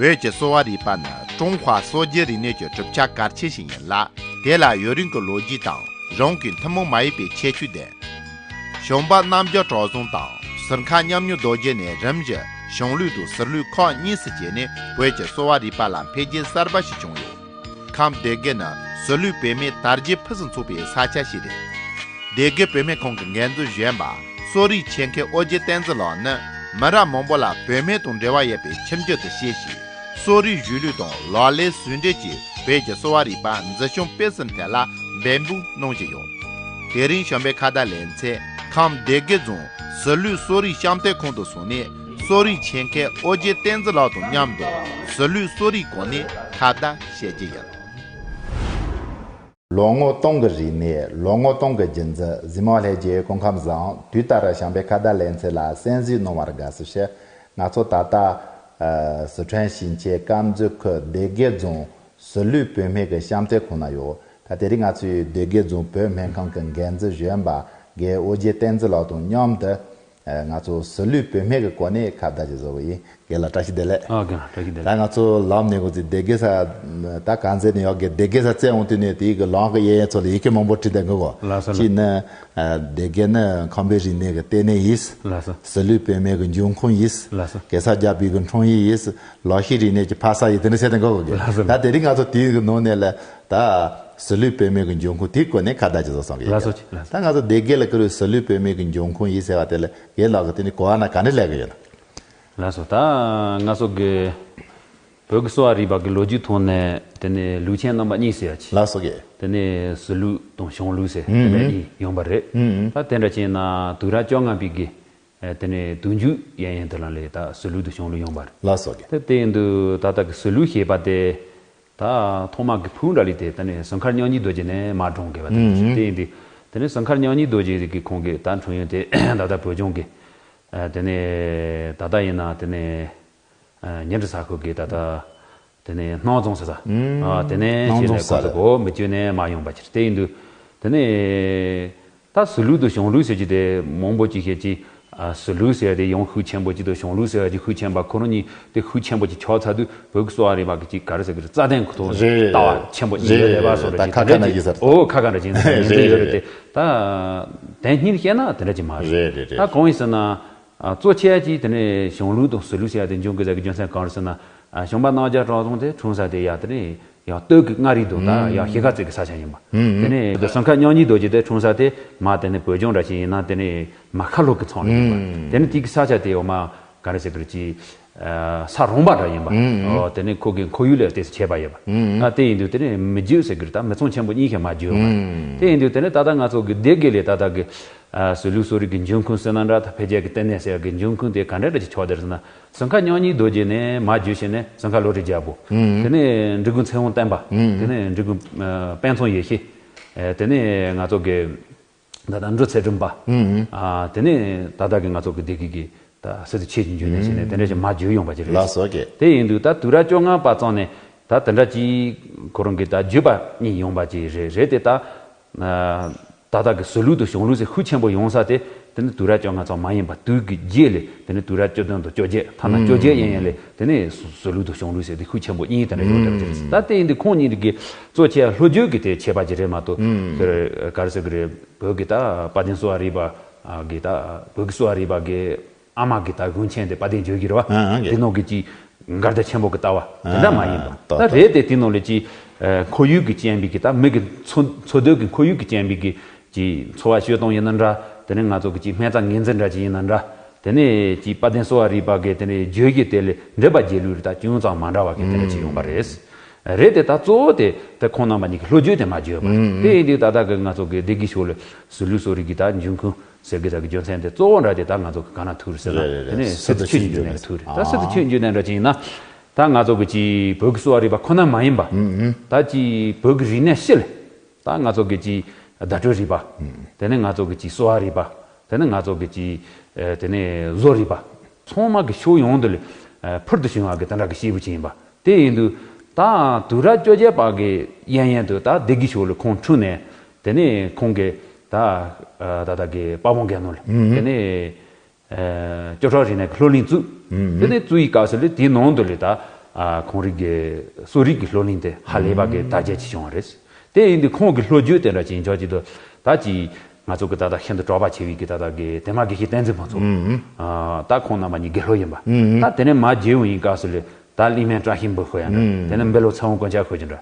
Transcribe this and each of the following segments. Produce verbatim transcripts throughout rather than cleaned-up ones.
བོད་ཀྱི་གསོ་བ་རིག་པ་ནི་ཀྲུང་ཧྭ་སོ་བརྒྱད་རིག་གནས་ཀྱི་གྲུབ་ཆ་གལ་ཆེ་ཞིག་ཡིན་ལ། དེ་ལ་ཡུན་རིང་གི་ལོ་རྒྱུས་དང་རང་གི་ཐུན་མོང་མ་ཡིན་པའི་ཁྱད་ཆོས་ལྡན། ཞིང་པ་རྣམ་རྒྱལ་གྲགས་བཟང་དང་ཟུར་མཁར་མཉམ་མྱོང་རྡོ་རྗེ་ནས་རིམ་བཞིན་ཞང་ལུས་དང་ཟུར་ལུས་ཁག་གཉིས་སུ་གྱེས་ནས་བོད་ཀྱི་གསོ་བ་རིག་པ་ལ་འཕེལ་རྒྱས་གསར་པ་ཞིག་བྱུང་ཡོད། ཁམས་སྡེ་དགེ་ནི་ཟུར་ལུས་བུད་མེད་དར་རྒྱས་ཕུན་སུམ་ཚོགས་པའི་ས་ཆ་ཞིག་རེད། སྡེ་དགེ་བུད་མེད་ཁང་གི་འགན་འཛིན་གཞོན་པ་གསོ་རིག་ཆེད་མཁས་ཨོ་རྒྱན་བསྟན་འཛིན་ལགས་ནི་མི་རབས་མང་པོ་ལ་བུད་མེད་དང་འབྲེལ་བ་ཡོད་པའི་ཁྱིམ་རྒྱུད་དུ་སྐྱེས་ཤིང་། གསོ་རིག་གཞུང་ལུགས་དང་ལག་ལེན་ཟུང་འབྲེལ་གྱིས་བོད་ཀྱི་གསོ་བ་རིག་པ་འཛིན་སྐྱོང་སྤེལ་གསུམ་ཐད་ལ་འབད་འབུངས་གནང་བཞིན་ཡོད། དེ་རིང་བྱམས་པའི་ཁ་བརྡ་ལེ་ཚན་ཁམས་སྡེ་དགེ་རྫོང་ཟུར་ལུས་གསོ་རིག་བྱམས་བསྟེན་ཁང་དུ་སོང་ནས་གསོ་རིག་ཆེད་མཁས་ཨོ་རྒྱན་བསྟན་འཛིན་ལགས་དང་མཉམ་དུ་ཟུར་ལུས་གསོ་རིག་སྐོར་ནས་ཁ་བརྡ་བྱེད་ཀྱི་ཡིན། ལོ་ངོ་སྟོང་གི་རིག་གནས། ལོ་ངོ་སྟོང་གི་རྒྱུན་འཛིན། གཟིགས་མོ་ལྷན་རྒྱས་སྐུ་ཁམས་བཟང་། དུས་ལྟར་བྱམས་པའི་ཁ་བརྡ་ལེ་ཚན་ལ་གསན་གཟིགས་གནང་བར་དགའ་བསུ་ཞུ། ང་ཚོ་ད་ལྟ་ཨ་སི་ཁྲོན་ཞིང་ཆེན་དཀར་མཛེས་ཁུལ་སྡེ་དགེ་རྫོང་ཟུར་ལུས་བུད་མེད་ཀྱི་བྱམས་བསྟེན་ཁང་ན་ཡོད། ད་དེ་རིང་ང་ཚོས་སྡེ་དགེ་རྫོང་བོད་སྨན་ཁང་གི་འགན་འཛིན་གཞོན་པ་རྒན་ཨོ་རྒྱན་བསྟན་འཛིན་ལགས་དང་མཉམ་དུ། ཨ་ང་ཚོ་ཟུར་ལུས་བུད་མེད་ཀྱི་སྐོར་ནས་ཁ་བརྡ་ཅིག་བཟོ་གི་ཡིན། རྒན་ལགས་བཀྲ་ཤིས་བདེ་ལེགས། ཨ་རྒན་ལགས་བཀྲ་ཤིས་བདེ་ལེགས། ད་ང་ཚོ་ལམ་ནས་འགོ་ཚུགས་སྡེ་དགེ་ས། ད་གང་ཚེ་ནས་ཡོད་གི་སྡེ་དགེ་ས་བཙལ་འོང་དུས་ནས་དེའི་གི་ལམ་གི་གཡས་གཡོན་ཚོ་ལ་ཡི་གེ་མང་པོ་བྲིས་བསྡད་འགོ་གོ། ལགས་སོ། གཅིག་ནི་ཨ་སྡེ་དགེ་ནི་ཁམས་པའི་རིག་གནས་ཀྱི་ལྟེ་གནས་ཡིན། ལགས་སོ། ཟུར་ལུས་བུད་མེད་ཀྱི་འབྱུང་ཁུངས་ཡིན། ལགས་སོ། གེ་སར་རྒྱལ་པོའི་གི་འཁྲུངས་ཡུལ་ཡིན། ལག་ཤེས་རིག་གནས་ཀྱི་ཕ་ས་ཡིན། དེ་འདྲ་བཤད་བསྡད་འགོ་གོ་གི། ལགས་སོ། ད་དེ་རིང་ང་ཚོ་དེའི་གི་ནང་ནས་ལ། ད་ཟུར་ལུས་བུད་མེད་ཀྱི་འབྱུང་ཁུངས་དེའི་སྐོར་ནས་ཁ་བརྡ་ཅིག་བཟོ་བསམ་གི་ཡོད། ལགས་སོ། ལགས་སོ། ད་ང་ཚོ་སྡེ་དགེ་ལ་ཁུར་བའི་ཟུར་ལུས་བུད་མེད་ཀྱི་འབྱུང་ཁུངས་ཡིན་ཟེར་བ་དེ་ལ་རྒན་ལགས་ཀྱིས་དེ་ནི་གོ་བ་ན་ག་འདྲ་སླེབས་གི་ཡོད་ན། ལགས་སོ། ད་ང་ཚོ་གི་བོད་ཀྱི་གསོ་བ་རིག་པ་གི་ལོ་རྒྱུས་ཐོག་ནས་དེ་ནི་ལུགས་ཆེན་རྣམ་པ་གཉིས་ཟེར་ཡ་ཅིག། ལགས་སོ་གི། དེ་ནི་ཟུར་ལུས་དང་ཞང་ལུས་ཟེར་དེ་ནས་གཉིས་ཡོང་པ་རེད། ཨུ་ཨུ། ད་དེ་འདྲ་བྱས་ན་དུས་རབས་བཅོ་ལྔ་པའི་གི་ཨ་དེ་ནས་བསྟན་བཅོས་ཡན་ཡན་དེ་ལ་ལས་ད་ཟུར་ལུས་དང་ཞང་ལུས་ཡོང་བ་རེད། ལགས་སོ་གི། དེ་དེ་ཡིན་དུས་ད་ལྟ་གི་ཟུར་ལུས་ཞེས་པ་དེ་ད་ཐོག་མ་གི་ཕུགས་འདྲ་ལས་དེ་ད་ནས་ཟུར་མཁར་མཉམ་ཉིད་རྡོ་རྗེ་ནས་མར་བགྲངས་དགོས་པ་དེ་ཨུམ། དེ་ཡིན་དུས་དེ་ནས་ཟུར་མཁར་མཉམ་ཉིད་རྡོ་རྗེ་གི་ཁོང་གི་ད་འཁྲུངས་ཡུལ་དེ་ད་ལྟ་བོད་ལྗོངས་གི་ཨ་དེ་ནས་ད་ལྟ་ཡིན་ན་དེ་ནས་ཨ་ཉི་ཁྲི་ས་ཁུལ་གི་ད་ལྟ། དེ་ནས་སྣང་རྫོང་ཟེར་ས། ཨུམ། ཨ་དེ་ནས་སྣང་རྫོང་ཟེར་ས་ཁོ་ཚོ་གོ་མི་བཅོས་ནས་མ་ཡོང་པ་ཕྱིར་དེ་ཡིན་དུས། དེ་ནས་ད་ཟུར་ལུས་དང་ཞང་ལུས་ཟེར་གྱི་དེ་མང་པོ་ཅིག་བཤད་ཀྱི། ཨ་ཟུར་ལུས་ཟེར་དེ་ཡང་ཤུགས་ཆེན་པོ་ཅིག་དང་ཞང་ལུས་ཟེར་གྱི་ཤུགས་ཆེན་པ་ཁོ་རང་གཉིས་དེ་ཤུགས་ཆེན་པོ་ཅིག་ཆགས་ཚར་དུས་བོད་ཀྱི་གསོ་བ་རིག་པ་གི་ཅིག་ག་རེ་ཟེར་གི་རེད། རྩ་དོན་གི་ཐོག་རེད་རེད། ལྟ་བ་ཆེན་པོ་ཅིག་རེད་ཡོད་རེད་པ། རེད་སོགས་རེད། ད་རེད་ཁ་ཁ་ན་ཅིག་ཡིན་ས་རེད། ཨོ་ཁ་ཁ་འདྲ་ཅིག་ཡིན་ས་རེད། རེད་ཡིན་དུས་ཡོད་རེད། རེད་དེ་རེད། ད་དོན་སྙིང་བཤད་ན་དེ་འདྲ་ཅིག་མ་རེད། རེད་རེད་རེད། ད་གང་ཡིན་ཟེར་ན། ཨ་གཙོ་ཆེ་ཡ་གཅིག་དེ་ནས་ཞང་ལུས་དང་ཟུར་ལུས་ཟེར་ཡ་དེ་འབྱུང་དགོས་ཟེར་གི་རྒྱུ་མཚན་གང་རེད་ཟེར་ན། ཨ་ཞིང་པ་རྣམ་རྒྱལ་གྲགས་རྫོང་དེ་འཁྲུངས་ས་དེ་ཡ་དེ་ནས་ཡང་སྟོད་ཀྱི་མངའ་རིས་དང་ད་ཡང་ཤེལ་དཀར་རྩེ་གི་ས་ཆ་ཡིན་པ། དེ་ནས་ཟུར་མཁར་མཉམ་ཉིད་རྡོ་རྗེ་དེ་འཁྲུངས་ས་དེ་མ་དེ་ནས་བོད་ལྗོངས་འདྲ་ཞིག་ཡིན་ན་དེ་ནས་མ་ཁ་ལྷོ་གི་ཚང་རེ་ཡིན་པ། དེ་ནས་དེ་གི་ས་ཆ་དེ་ཡོད་མ་ག་རེ་ཟེར་གི་རེད་ཅིག་ས་རོང་པ་འདྲ་ཡིན་པ། ཨོ་དེ་ནས་ཁོ་གི་ཁོར་ཡུག་ལ་ཏོག་ཙམ་ཁྱད་པར་ཡོད་པ། ཨ་དེ་ཡིན་དུས་དེ་ནས་མི་རྒྱུད་ཟེར་གི་རེད། ད་མི་ཚང་ཆེན་པོ་གཉིས་ཀྱང་མ་རྒྱུད་ཡོད་པ། དེ་ཡིན་དུས་དེ་ནས་ད་ལྟ་ང་ཚོ་གི་སྡེ་དགེ་ལས་ད་ལྟ་གི་ཨ་ཟུར་ལུས་གསོ་རིག་གི་འབྱུང་ཁུངས་ཟེར་ན་འདྲ། ད་འཕེལ་རྒྱས་ཀྱི་ལྟེ་གནས་ཟེར་གི་འབྱུང་ཁུངས་དེ་ག་འདྲ་འདྲ་ཅིག་ཆགས་བསྡད་ཟེར་ན། ཟུར་མཁར་མཉམ་ཉིད་རྡོ་རྗེ་ནས་མར་བརྒྱུད་བྱས་ནས་ཟུར་མཁར་བློ་གྲོས་རྒྱལ་པོ། དེ་ནས་འབྲི་གུང་ཚེ་དབང་བསྟན་པ། དེ་ནས་འབྲི་གུང་ཨ་དཔལ་མཚོ་ཡེ་ཤེས། ཨེ་དེ་ནས་ང་ཚོ་གི་ད་ལྟ་འབྲི་ཚེ་སྒྲོན་པ། ཨ་དེ་ནས་ད་ལྟ་གི་ང་ཚོ་གི་སྡེ་དགེ་གི་ད་སི་ཏུ་ཆོས་ཀྱི་འབྱུང་གནས་བྱས་ནས་དེ་འདྲ་ཞིག་མར་བརྒྱུད་ཡོང་པ་ཅིག་རེད། ལགས་སོ་གི། དེ་ཡིན་དུས་ད་དུས་རབས་བཅོ་ལྔ་པ་ཙམ་ནས་ད་དེ་འདྲ་ཅིག་ཁོ་རང་གི་ད་བརྒྱུད་པ་གཉིས་ཡོང་པ་ཅིག་རེད། རེད་དེ་ད། ད་ལྟ་གི་ཟུར་ལུས་དང་ཞང་ལུས་ཟེར་ཤུགས་ཆེན་པོ་ཡོང་ས་དེ་དེ་ནི་དུས་རབས་བཅོ་ལྔ་ཙམ་མ་ཡིན་པ་དུས་ཀྱི་རྗེས་ལས་དེ་ནི་དུས་རབས་བཅུ་བདུན་དང་བཅོ་བརྒྱད། ཐ་ན་བཅོ་བརྒྱད་ཡན་ཡན་ལས་དེ་ནི་ཟུར་ལུས་དང་ཞང་ལུས་ཟེར་དེ་ཤུགས་ཆེན་པོ་གཉིས་དེ་འདྲ་ཡོང་བསྡད་པ་ཅིག་རེད། ད་དེ་ཡིན་དུས་ཁོང་གཉིས་ཀྱི་གཙོ་ཆེ་ལྷོ་རྒྱུད་ཀྱི་དེ་ཁྱད་པར་ཅིག་རེད་མ་གཏོགས། དེར་ག་རེ་ཟེར་གི་རེད། བོད་ཀྱི་ད་དཔལ་ལྡན་གསོ་བ་རིག་པ་གི་ད་བོད་ཀྱི་གསོ་བ་རིག་པ་གི་ཨ་མ་གི་ད་གཞུང་ཆེན་དེ་དཔལ་ལྡན་ཇོ་བོའི་རེད་བ། ཨ་ཨ་གི། དེ་ནང་གི་ཅིག་འགལ་ཟླ་ཆེན་པོ་གི་ལྟ་བ་དེ་འདྲ་མ་ཡིན་པ། ཨ་ད་ད་རེད་དེ་དེ་ནང་ལས་ཅིག་ཨ་ཁོར་ཡུག་གི་རྐྱེན་པས་གི་ད་མི་གི་འཚོ་འཚོ་སྡོད་ཀྱི་ཁོར་ཡུག་གི་རྐྱེན་པས་གི་ཅིག་འཚོ་བ་སྤྱོད་སྟངས་ཡིན་ན་འདྲ། དེ་ནས་ང་ཚོ་གི་ཅིག་སྨན་རྩྭ་ངོས་འཛིན་འདྲ་ཅིག་ཡིན་ན་འདྲ། དེ་ནས་ཅིག་དཔལ་ལྡན་གསོ་བ་རིག་པ་གི་དེ་ནས་བརྗོད་གཞི་དེ་ལས་འགྲེལ་པ་རྒྱས་ལུགས་རེ་ད་ཅུང་ཙམ་མ་འདྲ་བ་གི་དེ་འདྲ་ཅིག་ཡོང་པ་རེད། རེད་དེ་ད་གཙོ་བོ་དེ་དེ་ཁོང་རྣམ་པ་གཉིས་ཀྱི་ལྷོ་རྒྱུད་དེ་མ་བརྗོད་པ། དེ་ཡིན་དུས་ད་ལྟ་གི་ང་ཚོ་གི་སྡེ་དགེ་ཕྱོགས་ལ་ཟུར་ལུས་གསོ་རིག་གི་ད་འབྱུང་ཁུངས་ཟེར་གི་ད་གི་རྒྱུ་མཚན་དེ་གཙོ་བོ་འདྲ་དེ་ད་ང་ཚོ་གི་ག་ན་ཐུག་རེད་ཟེར་ན། རེད་རེད་རེད། དེ་ནས་སི་ཏུ་ཆོས་ཀྱི་འབྱུང་གནས་ལ་ཐུག་རེད། ད་སི་ཏུ་ཆོས་ཀྱི་འབྱུང་གནས་འདྲ་ཅིག་ཡིན་ན། ད་ང་ཚོ་གི་ཅིག་བོད་ཀྱི་གསོ་བ་རིག་པ་ཁོ་ན་མ་ཡིན་པ། ད་ཅིག་བོད་ཀྱི་རིག་གནས་སྤྱི་ལ། ད་ང་ཚོ་གི་ཅིག་བརྡ་སྤྲོད་རིག་པ། དེ་ནས་ང་ཚོ་གི་ཅིག་གསོ་བ་རིག་པ། དེ་ནས་ང་ཚོ་གི་ཅིག་ཨ་དེ་ནས་བཟོ་རིག་པ། ཚང་མ་གི་ཕྱོགས་ཡོངས་དུ་ལ་ཨ་ཕུལ་དུ་བྱུང་བ་གི་དེ་འདྲ་གི་སྐྱེས་བུ་ཅིག་ཡིན་པ། དེ་ཡིན་དུས་ད་དུས་རབས་བཅོ་བརྒྱད་པ་གི་ཡན་ཡན་དུ་ད་སྡེ་དགེ་ཕྱོགས་ལ་ཁོང་འཁྲུངས་ནས། དེ་ནས་ཁོང་གིས་ད་ཨ་ད་ལྟ་གི་དཔལ་སྤུངས་དགེ་འདུན་ལ། དེ་ནས་ཨ་སྐྱོབ་གྲོགས་རིག་གནས་ཀྱི་སློབ་གླིང་བཙུགས། དེ་ནས་བཙུགས་ཡི་སྐབས་སུ་ལ་དེའི་ནང་དུ་ལ་ད་ ཨ་ཁོང་རིགས་ཀྱི་གསོ་རིག་གི་སློབ་གླིང་དེ་ཧ་ལས་པ་གི་དར་རྒྱས་ཅིག་བྱུང་བ་རེད། དེ་ཡིན་དུས་ཁོང་གི་བློ་རྒྱུས་དེ་འདྲ་ཅིག་འཇོག་ཅིག་ཏུ་ད་ཅིག་ང་ཚོ་གི་ད་ལྟ་ཤིན་ཏུ་གྲགས་པ་ཆེ་བའི་གི་ད་ལྟ་གི་དེ་མ་དགེ་བཤེས་བསྟན་འཛིན་ཕུན་ཚོགས། ཨ་ད་ཁོང་རྣམ་པ་གཉིས་དགེ་སློབ་ཡིན་པ། ད་དེ་ནས་མ་རྗེ་བོ་ཡིན་སྐབས་སུ་ལས་ད་གླིང་སྨན་བཀྲ་ཤིས་འབུམ་ཤོད་ཡ་འདྲ། དེ་ནས་འབེ་ལོ་ཚེ་དབང་དཀོན་མཆོག་ཤོད་ཀྱི་འདྲ།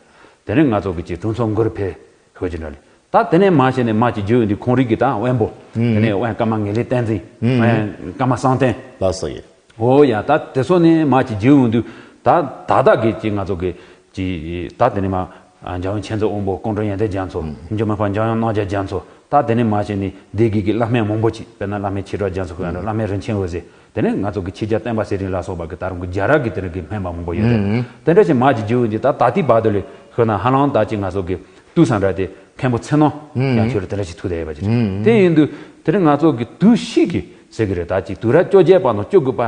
དེ་ནས་ང་ཚོ་གི་ཅིག་དྲུང་འཚོ་མགུར་འཕེལ་ཤོད་ཀྱི་འདྲ་ལས། ད་དེ་ནས་མ་བྱས་ནས་མ་ཅིག་རྗེ་བོ་འདི་ཁོང་རིགས་ཀྱི་ད་དབོན་པོ། དེ་ནས་དབོན་ཀརྨ་ངེས་ལེགས་བསྟན་འཛིན། དབོན་ཀརྨ་བསམ་གཏན། ལགས་སོ་ཡིན། འོ་ཡ། ད་དེ་ཚོ་ནས་མ་ཅིག་རྗེ་བོ་འདུག། ད་ད་ལྟ་གི་ཅིག་ང་ཚོ་གི་ཅིག་ད་དེ་ནས་མ་འཇམ་དབྱངས་མཁྱེན་བརྩེ་དབང་པོ་ཀོང་སྤྲུལ་ཡོན་ཏན་རྒྱ་མཚོ། འཇུ་མི་ཕམ་འཇམ་དབྱངས་རྣམ་རྒྱལ་རྒྱ་མཚོ། ད་དེ་ནས་མ་བྱས་ནས་སྡེ་དགེ་གི་བླ་སྨན་མང་པོ་ཅིག། དཔེར་ན་བླ་སྨན་ཆོས་གྲགས་རྒྱ་མཚོ་ཁོ་ཡང་བླ་སྨན་རིན་ཆེན་འོད་ཟེར། དེ་ནས་ང་ཚོ་གི་ཆོས་རྒྱལ་བསྟན་པ་ཚེ་རིང་ལ་སོགས་པ་གི་ད་རུང་གི་རྒྱ་ར་གི་དེ་རིང་གི་སྨན་པ་མང་པོ་ཡོད་རེད། དེ་འདྲ་ཞིག་མ་ཅིག་རྗེ་བོ་འདི་ད་ད་ལྟའི་བར་དུ་ལས་ཤོད་ན་ཧ་ལམ་ད་ཅིག་ང་ཚོ་གི་དུས་སང་འདྲ་དེ་མཁན་པོ་ཚེ་ནོར་ཡང་ཆོས་ར་དེ་འདྲ་ཞིག་ཐུག་བསྡད་ཡོད་པ་ཅིག་རེད། དེ་ཡིན་དུས་དེ་རིང་ང་ཚོ་གི་དུས་ཤིག་གི་ཟེར་གི་རེད། ད་ཅིག་དུས་རབས་བཅོ་བརྒྱད་པ་དང་བཅུ་དགུ་པ་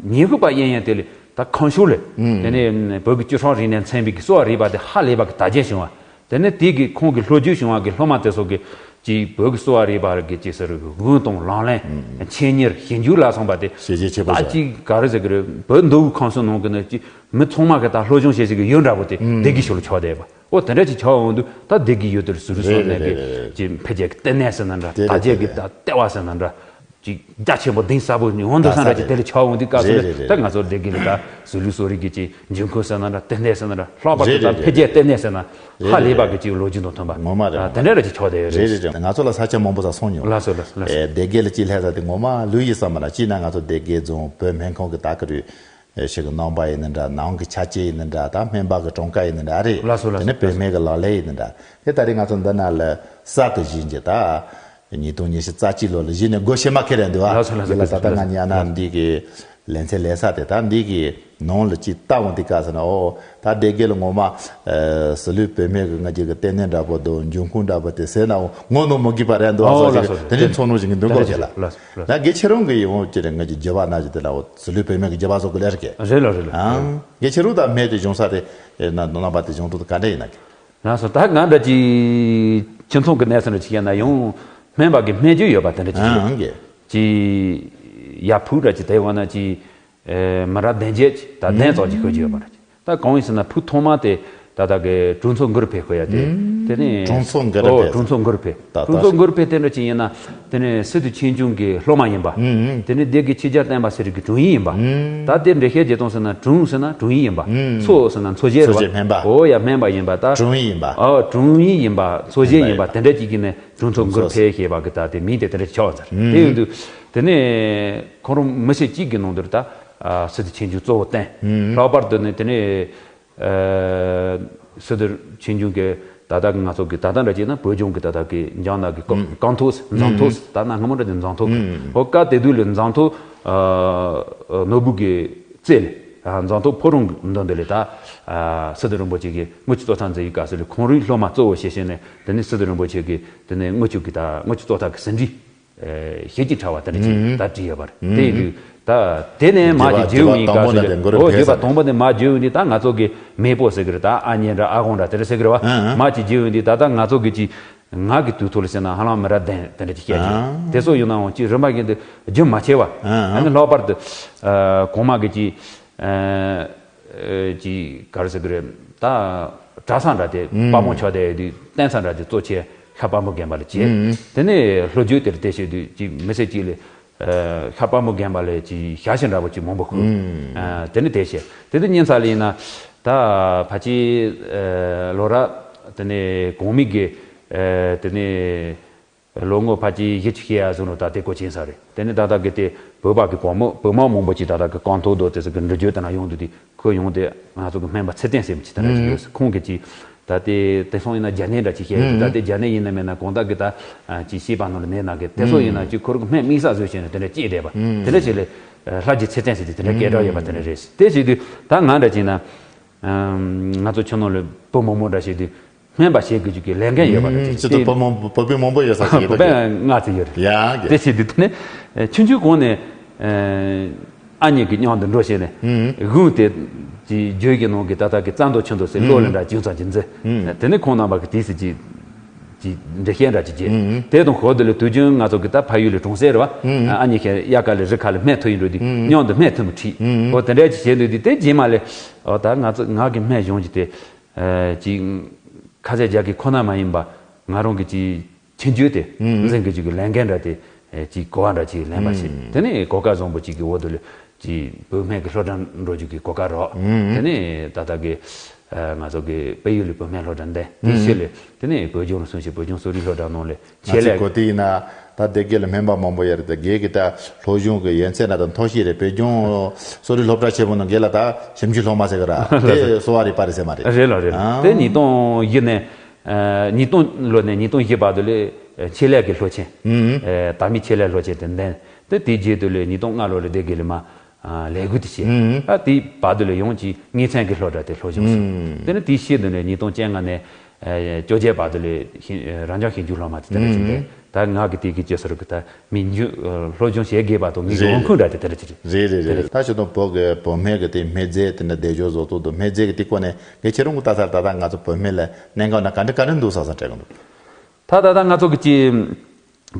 ཉི་ཤུ་པ་གཡས་གཡོན་དེ་ལས་ད་ཁམས་ཕྱོགས་ལས། དེ་ནས་བོད་ཀྱི་སྤྱི་ཚོགས་རིག་གནས་ཚན་པའི་གི་གསོ་བ་རིག་པ་དེ་ཧ་ལས་པ་གི་དར་རྒྱས་བྱུང་བ། དེ་ནས་དེ་གི་ཁོང་གི་ལྷོ་རྒྱུད་བྱུང་བ་གི་སློབ་མ་དེ་ཚོ་གི་ཅིག་བོད་ཀྱི་གསོ་བ་རིག་པ་གི་ཅིག་ཟེར་གི་དབུགས་དང་ལག་ལེན། ཆེད་གཉེར། ཞིབ་འཇུག་ལ་སོགས་པ་དེ་ཞེ་ཅིག་ཆེ་པོ་ད་ཟེར། ཅིག་ག་རེ་ཟེར་གི་རེད། བོད་མདོ་དབུས་ཁམས་གསུམ་ནང་གི་ནི་ཅིག་མི་ཚང་མ་གི་ད་སློབ་སྦྱོང་བྱེད་ས་གི་ཡུལ་འདྲ་པོ་དེ་སྡེ་དགེ་ཞིག་ལ་ཆགས་བསྡད་པ། འོ་དེ་འདྲ་ཅིག་ཆགས་འོང་དུས་ད་སྡེ་དགེ་ཡུལ་དེར་ཟུར་ལུགས་གསོ་གནས་གི་ཅིག་འཕེལ་རྒྱས་ཀྱི་ལྟེ་གནས་ཟེར་ན་འདྲ། དར་རྒྱས་ཀྱི་ད་ལྟེ་བ་ཟེར་ན་འདྲ། ཅིག་རྒྱ་ཆེན་པོ་གདེང་ཟབ་པོ་ཡོང་འདུག་བསམ་འདྲ་ཅིག་དེ་ལས་ཆགས་འོང་དུས་སྐབས་སུ་ལ་ད་ང་ཚོ་སྡེ་དགེ་ལ་ད་ཟུར་ལུགས་གསོ་རིག་གི་ཅིག་འབྱུང་ཁུངས་ཟེར་ན་འདྲ། ལྟེ་གནས་ཟེར་ན་འདྲ། ལྷག་པར་དུ་ད་འཕེལ་རྒྱས་ལྟེ་གནས་ཟེར་ན་ཧ་ལས་པ་གི་ཅིག་ལོ་རྒྱུས་དང་མཐུན་པ། ངོ་མ་རེད། དེ་འདྲ་ར་ཅིག་ཆགས་བསྡད་ཡོད་རེད། རེད་རེད། ང་ཚོ་ལ་ས་ཆ་མང་པོ་ཙམ་སོང་མྱོང་། ལགས་སོ་ལགས་སོ་ལགས་སོ། སྡེ་དགེ་ལ་ཅིག་སླེབས་ས་དེ་ངོ་མ་ལོས་ཡིན་བསམ་པ་ལ། གཅིག་ན་ང་ཚོ་སྡེ་དགེ་རྫོང་བོད་སྨན་ཁང་གི་ད་གི་རུ་ཞིག་གི་རྣམ་པ་ཡིན་ན་འདྲ། ནང་གི་ཆ་རྐྱེན་ཡིན་ན་འདྲ། ད་སྨན་པ་གི་གྲངས་ཀ་ཡིན་ན་འདྲ་རེད། ལགས་སོ་ལགས་སོ། དེ་ནས་བོད་སྨན་གི་ལག་ལེན་ཡིན་ན་འདྲ། དེ་ད་རེས་ང་ཚོ་འདི་ན་ལ་གསར་དུ་བཞེངས་རྒྱུ་ད། ཉིས་སྟོང་ཉི་ཤུ་རྩ་གཅིག་ལོ་ལ་གཞི་ནས་སྒོ་ཕྱེ་མ་ཁེལ་རེད་འདུག་ཨ། ལགས་སོ་ལགས་སོ། འདི་ལ་ད་ལྟ་ང་ཉལ་ན་འདི་གི་ལེ་ཚན་ལས་ས་དེ་ད་འདི་གི་ནང་ལ་ཅིག་ལྟ་འོང་དུས་སྐབས་སུ་ན། ཨོ་ད་སྡེ་དགེ་ལ་ངོ་མ་ཟུར་ལུགས་བོད་སྨན་གི་ང་ཅིག་གི་ལྟེ་གནས་འདྲ་པོ་འདུག། འབྱུང་ཁུངས་འདྲ་པོ་དེ་ཟེར་ན་འོ་ངོ་གནོང་མ་དགོས་པ་རེད་འདུག་ཨ། ཨོ་ཟེར་ལགས་སོ། དེ་འདྲའི་ཚོར་སྣང་ཞིག་འདུག་གོ་དེ་ལ། ལགས་སོ། ད་དགེ་ཁྱེད་རང་གི་ཡིད་འོང་ཅི་རེད། ང་ཅིག་རྒྱུད་པ་ན་ཅིག་དེ་ལ་འོ་ཟུར་ལུགས་བོད་སྨན་གི་རྒྱུད་པ་བཟོ་དགོས་ལེ་རེད་ཀྱི། རེད་ལགས་རེད་ལགས། ཨང་དགེ་ཁྱེད་རང་ད་སྨན་དེ་སྦྱོང་ས་དེ་རྣམ་པ་དེ་སྦྱོང་དུས་ག་འདྲ་ཡིན་ན་གི། ལགས་སོ། ད་ང་འདྲ་ཅིག་ཁྱིམ་ཚང་གི་གནས་ཚུལ་འདྲ་ཅིག་བཤད་ན་ཡང་སྨན་པ་གི་སྨན་བཅོས་ཡོད་པ་དེ་འདྲ་ཅིག་ཨང་གི། ཅིག་ཡ་ཕུག་འདྲ་ཅིག་དེ་བ་ན་ཅིག་ཨེ་མི་རབས་བདུན་བརྒྱད་ཅིག་ད་བདུན་ཙམ་ཅིག་ཤོད་ཀྱི་ཡོད་པ་འདྲ་ཅིག། ད་གང་ཡིན་ཟེར་ན་ཕུག་ཐོག་མ་དེ་ད་ལྟ་གི་དྲུང་འཚོ་མགུར་འཕེལ་ཤོད་ཡ་དེ། དེ་ནས་དྲུང་འཚོ་མགུར་ཨོ་འཕེལ། དྲུང་འཚོ་མགུར་འཕེལ། ད་ད་དྲུང་འཚོ་མགུར་འཕེལ་དེ་འདྲ་ཅིག་ཡིན་ན་དེ་ནས་སི་ཏུ་ཆོས་འབྱུང་གི་སློབ་མ་ཡིན་པ། དེ་ནས་སྡེ་དགེ་ཆོས་རྒྱལ་བསྟན་པ་ཚེ་རིང་གི་དྲུང་ཡིག་ཡིན་པ། ད་དེ་འགྲེལ་བཤད་བྱེད་སྟངས་ཟེར་ན་དྲུང་ཟེར་ན་དྲུང་ཡིག་ཡིན་པ། འཚོ་ཟེར་ན་འཚོ་བྱེད་རེད་པ། འཚོ་བྱེད་སྨན་པ། ཨོ་ཡ་སྨན་པ་ཡིན་པ་ད། དྲུང་ཡིག་ཡིན་པ། ཨོ་དྲུང་ཡིག་ཡིན་པ། འཚོ་བྱེད་ཡིན་པ། སྨན་པ་ཡིན་པ། དེ་འདྲ་ཅིག་གིས་ནས་དྲུང་འཚོ་མགུར་འཚོ་འཕེལ་ཞེས་པ་གི་ད་དེ་མིང་དེ་དེ་འདྲ་ཆགས་ཚར། དེ་ཡིན་དུས་དེ་ནས་ཁོང་རང་མི་ཚེ་གཅིག་གི་ནང་དུ་ད་སི་ཏུ་ཆོས་འབྱུང་གཙོ་བོ་བསྟེན། ལྷག་པར་དུ་ནས་དེ་ནས་ཨ་སི་ཏུ་ཆོས་འབྱུང་གི་ད་ལྟ་གི་ང་ཚོ་གི་ད་ལྟ་འདྲ་བྱས་ན་བོད་ལྗོངས་ཀྱི་ད་ལྟ་གི་འཇང་ནག་གི་ཀ་ཀང་ཐོག་འཛམ་ཐོག་ད་ན་སྔ་མོ་འདྲ་དེ་འཛམ་ཐོག་གི་ཧོ་ཀ་དེ་དུས་ལས་འཛམ་ཐོག་ཨ་ནོར་བུ་གི་རྩེ་ལས་ཨ་འཛམ་ཐོག་ཕོ་བྲང་གི་མདུན་དུ་ལས་ད་ཨ་སི་ཏུ་རིན་པོ་ཆེ་གི་དངུལ་གྱི་བཙོ་ཐལ་མཛད་ཡི་སྐབས་སུ་ལས་ཁོང་རང་སློབ་མ་གཙོ་བོ་བྱས་བྱས་ནས་དེ་ནས་སི་ཏུ་རིན་པོ་ཆེ་གི་དེ་ནས་དངུལ་གྱི་གི་ད་དངུལ་གྱི་བཙོ་ཐལ་གི་ཟིན་བྲིས། ཨེ་ཞེ་ཅིག་ཕྲ་བ་དེ་འདྲ་ཅིག་ད་བྲིས་ཡོད་པ་རེད། དེ་ཡིན་དུས་ད་དེ་ནས་མ་ཅིག་རྗེ་བོ་ཡིན་སྐབས་སུ་ལས་འོ་བརྒྱུད་པ་དང་པོ་དེ་མ་རྗེ་བོ་ཡིན་དུས་ད་ང་ཚོ་གི་མེས་པོ་ཟེར་གི་རེད། ད་ཨ་མྱེས་འདྲ་ཨ་ཁོང་འདྲ་དེ་འདྲ་ཟེར་གི་རེད་བ། མ་ཅིག་རྗེ་བོ་ཡིན་དུས་ད་ལྟ་ང་ཚོ་གི་ཅིག་ང་གི་དུས་ཚོད་ལ་ཟེར་ན་ཧ་ལམ་མི་རབས་བདུན་དེ་འདྲ་ཅིག་བཤད་ཀྱི་ཡོད། དེ་ཚོ་ཡིན་ནའང་ཅིག་རིམ་པ་བཞིན་དུ་རྒྱུན་མ་ཆད་པ། ཨ་ནི་ལྷག་པར་དུ་ཨ་གོང་མ་གི་ཅིག་ཨ། ཨེ་ཅིག་ག་རེ་ཟེར་གི་རེད། ད་གྲྭ་ཚང་འདྲ་དེ་དཔའ་མོ་ཆགས་བསྡད་དུས་རྟེན་ཚང་འདྲ་དེ་གཙོ་ཆེ་ཤར་དཔལ་མོ་དགོན་པ་ལ་བྱས། དེ་ནས་ལྷོ་རྒྱུད་དེར་བལྟས་བྱས་དུས་ཅིག་མི་ཚེ་གཅིག་ལས་ཨེ་ཤར་དཔལ་མོ་དགོན་པ་ལ་ཅིག་ཞག་བཞི་འདྲ་པོ་ཅིག་མང་པོ་ཁུར། ཨེ་དེ་ནས་བལྟས་བྱས་དེ་དུས་ཉིན་མཚན་ལ་ཡིན་ན་ད་ཕལ་ཆེར་ཨེ་ལོ་རབས་དེ་ནས་གོང་མའི་གི་ཨེ་དེ་ནས། ལོ་ངོ་ཕལ་ཆེར་བཞི་བཅུ་ཞེ་ཡ་ཟུང་རུ་ད་ལྟའི་སྐོར་ཕྱིན་ས་རེད། དེ་ནས་ད་ལྟ་གི་དེ་བོད་པ་གི་བུ་མོ་བུ་མོ་མང་པོ་ཅིག་ད་ལྟ་གི་ཀོང་ཐོག་རྡོ་དེ་ཚོ་གི་འགྲུལ་བཞུད་དེ་ན་ཡོང་དུས་དེ་ཁོ་ཡོང་དེ་ང་ཚོ་གི་སྨན་པ་ཚེ་བརྟན་ཟེར་མི་ཅིག་དེ་འདྲ་ཅིག་ཡོད། ཁོང་གི་ཅིག་ད་ལྟའི་དེང་སང་ཡིན་ན་རྒྱ་ནད་འདྲ་ཅིག་བཤད་ཡོད། ད་ལྟའི་རྒྱ་ནད་ཡིན་ན་མིན་ན་གང་ལྟར་གི་ད་ཅིག་ཤེས་པ་ནང་ལ་ནད་ན་གི་དེ་ཚོ་ཡིན་ན་ཅིག་ཁོ་རང་གི་སྨན་དམིགས་བསལ་བཟོས་བྱས་ནས་དེ་འདྲ་སྐྱེས་བསྡད་པ་དེ་འདྲ་ཅིག་ལས་ལྷ་རྗེ་ཚེ་བརྟན་ཟེར་དེ་དེ་འདྲ་སྐད་གྲགས་ཡོད་པ་དེ་འདྲ་རེད། དེ་བྱེད་དུས་ད་ང་འདྲ་ཅིག་ན་ང་ཚོ་ཆུ་ནང་ལ་བུ་མོ་མོ་འདྲ་བྱེད་དུས། སྨན་པ་བྱེད་དགོས་རྒྱུ་གི་ལས་འགན་ཡོད་པ་རེད། ཅིག་ཏུ་བུ་མོ་བུ་བུ་མང་པོ་ཡོད་ས་ཞིག་ཡོད་པ་རེད། ལྔ་ཙམ་ཡོད་རེད། ཡ་གི་དེ་བྱེད་དུས་དེ་ནས་ཆུང་ཆུང་གོང་ནས་ཨ་མྱེས་ཀྱི་མཉམ་དུ་འགྲོ་བྱས་ནས་དབུགས་དེ་ཅིག་བརྗོད་ཀྱི་ནང་གི་ད་ལྟ་གི་རྩ་མདོ་ཆུ་མདོ་ཟེར་གློག་ལས་འདྲ་ཅུང་ཙམ་ཅིག་མཛད། དེ་ནས་ཁོང་རྣམ་པ་གི་དུས་སུ་ཅིག་ འགྲེལ་བཤད་འདྲ་ཅིག་བྱས། དེ་དང་འཁོར་དུ་ལ་དུས་རྒྱུན་ང་ཚོ་གི་ད་ཕ་ཡུལ་ལ་གྲོང་གསེབ་རེད་བ། ཨ་ནི་ཁྱེད་དབྱར་ཁ་ལ་རི་ཁ་ལ་སྨན་འཐུ་ཡིན་འགྲོ་དུས་མཉམ་དུ་སྨན་འཐུ་མི་ཁྲིད། འོ་དེ་འདྲ་ཅིག་བྱས་འདུག་དུས་དེ་རྗེས་མ་ལས། འོ་ད་ང་ཚོ་ང་གི་སྨན་གཞུང་གི་དེ། ཅིག་ཁ་ཟས་རྒྱག་གི་ཁོ་ན་མ་ཡིན་པ། ང་རང་གི་ཅིག་ཁྱིམ་རྒྱུད་དེ་འཛིན་གི་ཅིག་གི་ལས་འགན་འདྲ་དེ། ཅིག་གོ་བ་འདྲ་ཅིག་ལེན་པ་བྱས། དེ་ནས་གོ་སྐབས་བཟང་པོ་ཅིག་གི་འོག་ཏུ་ལ། ཅིག་བོད་སྨན་གྱི་སློབ་གྲྭ་འགྲོ་རྒྱུ་གི་གོ་སྐབས་རག་དེ་ནས་ད་ལྟ་གི། ང་ཚོ་གི་བལ་ཡུལ་ལ་བོད་སྨན་སློབ་གྲྭ་འདི་དེ་ཕྱི་ལ། དེ་ནས་བོད་ལྗོངས་ལ་སོང་ཞིག་བོད་ལྗོངས་གསོ་རིག་སློབ་གྲྭ་ནང་ལ་ང་ཆེད་ཚོའི་ལས། གོ་དེ་ཡིན་ན། ད་སྡེ་དགེ་ལ་སྨན་པ་མང་པོ་ཡོད་རེད་དེ། དགེ་གི་ད་སློབ་སྦྱོང་གི་ཡོན་ཚད་ན་ད་མཐོ་ཤོས་རེད། བོད་ལྗོངས་གསོ་རིག་སློབ་གྲྭ་ཆེན་པོ་ནང་དགེ་ལ་ད་ཞིབ་འཇུག་སློབ་མ་ཟེར་གི་ར། དེ་གསོ་བ་རིག་པ་རེད་ཟེར་མ་རེད། རེད་ལ་རེད་ལ། དེ་ཉིས་སྟོང་བཞི་ནས། ཉིས་སྟོང་ལོ་ནས་ཉིས་སྟོང་བཞི་བར་དུ་ལ་ཆེད་ལས་ཀྱི་སློབ་ཆེན། དག་མི་ཆེད་ལས་སློབ་ཆེན་དེ་འདེམས། དེ་དེའི་རྗེས་དུ་ལ་ཉིས་སྟོང་ལྔ་ལོ་ལ་སྡེ་དགེ་ལ་མ། ལས་འགུལ་དེ་བྱས། ཨ་དེའི་བར་དུ་ལ་ཡང་ཅིག་དངོས་ཚན་གྱི་སློབ་གྲྭ་དེ་སློབ་སྦྱོང་སོང་། དེ་ནས་དེའི་ཕྱིར་དུ་ནས་ཉིས་སྟོང་བཅོ་ལྔ་ནས། བཅོ་བརྒྱད་བར་དུ་ལ་ཤེས་རང་སྦྱོང་ཞིབ་འཇུག་སློབ་མ་དེ་དེ་འདྲ་ཅིག་རེད། ད་ང་གི་དེ་གི་ཅི་ཟེར་གི་ད་མི་འཇུ་སློབ་སྦྱོང་བྱེད་དགོས་པ་དང་ངེད་ཀྱི་འོང་ཁུངས་འདྲ་དེ་དེ་འདྲ་ཅིག་རེད། རེད་རེད་རེད། ད་ཆུ་དང་བོད་ཀྱི་བོད་སྨན་གྱི་དེ་སྨན་རྫས་དེ་འདྲ་བསྡད་ཕྱོགས་བཟོ་ཐུབ་འདུག་སྨན་རྫས་ཀྱི་དེ་སྐོར་ནས་ངས་ཁྱེད་རང་གི་ལྟ་ས་ད་ལྟ་ང་ཚོ་བོད་སྨན་ལ་གནད་འགག་ན་ག་འདྲ་ག་འདྲ་འདུག་བསམ་བསམ་དྲན་གི་འདུག་ད་ད་ལྟ་ང་ཚོ་གི་ཅི།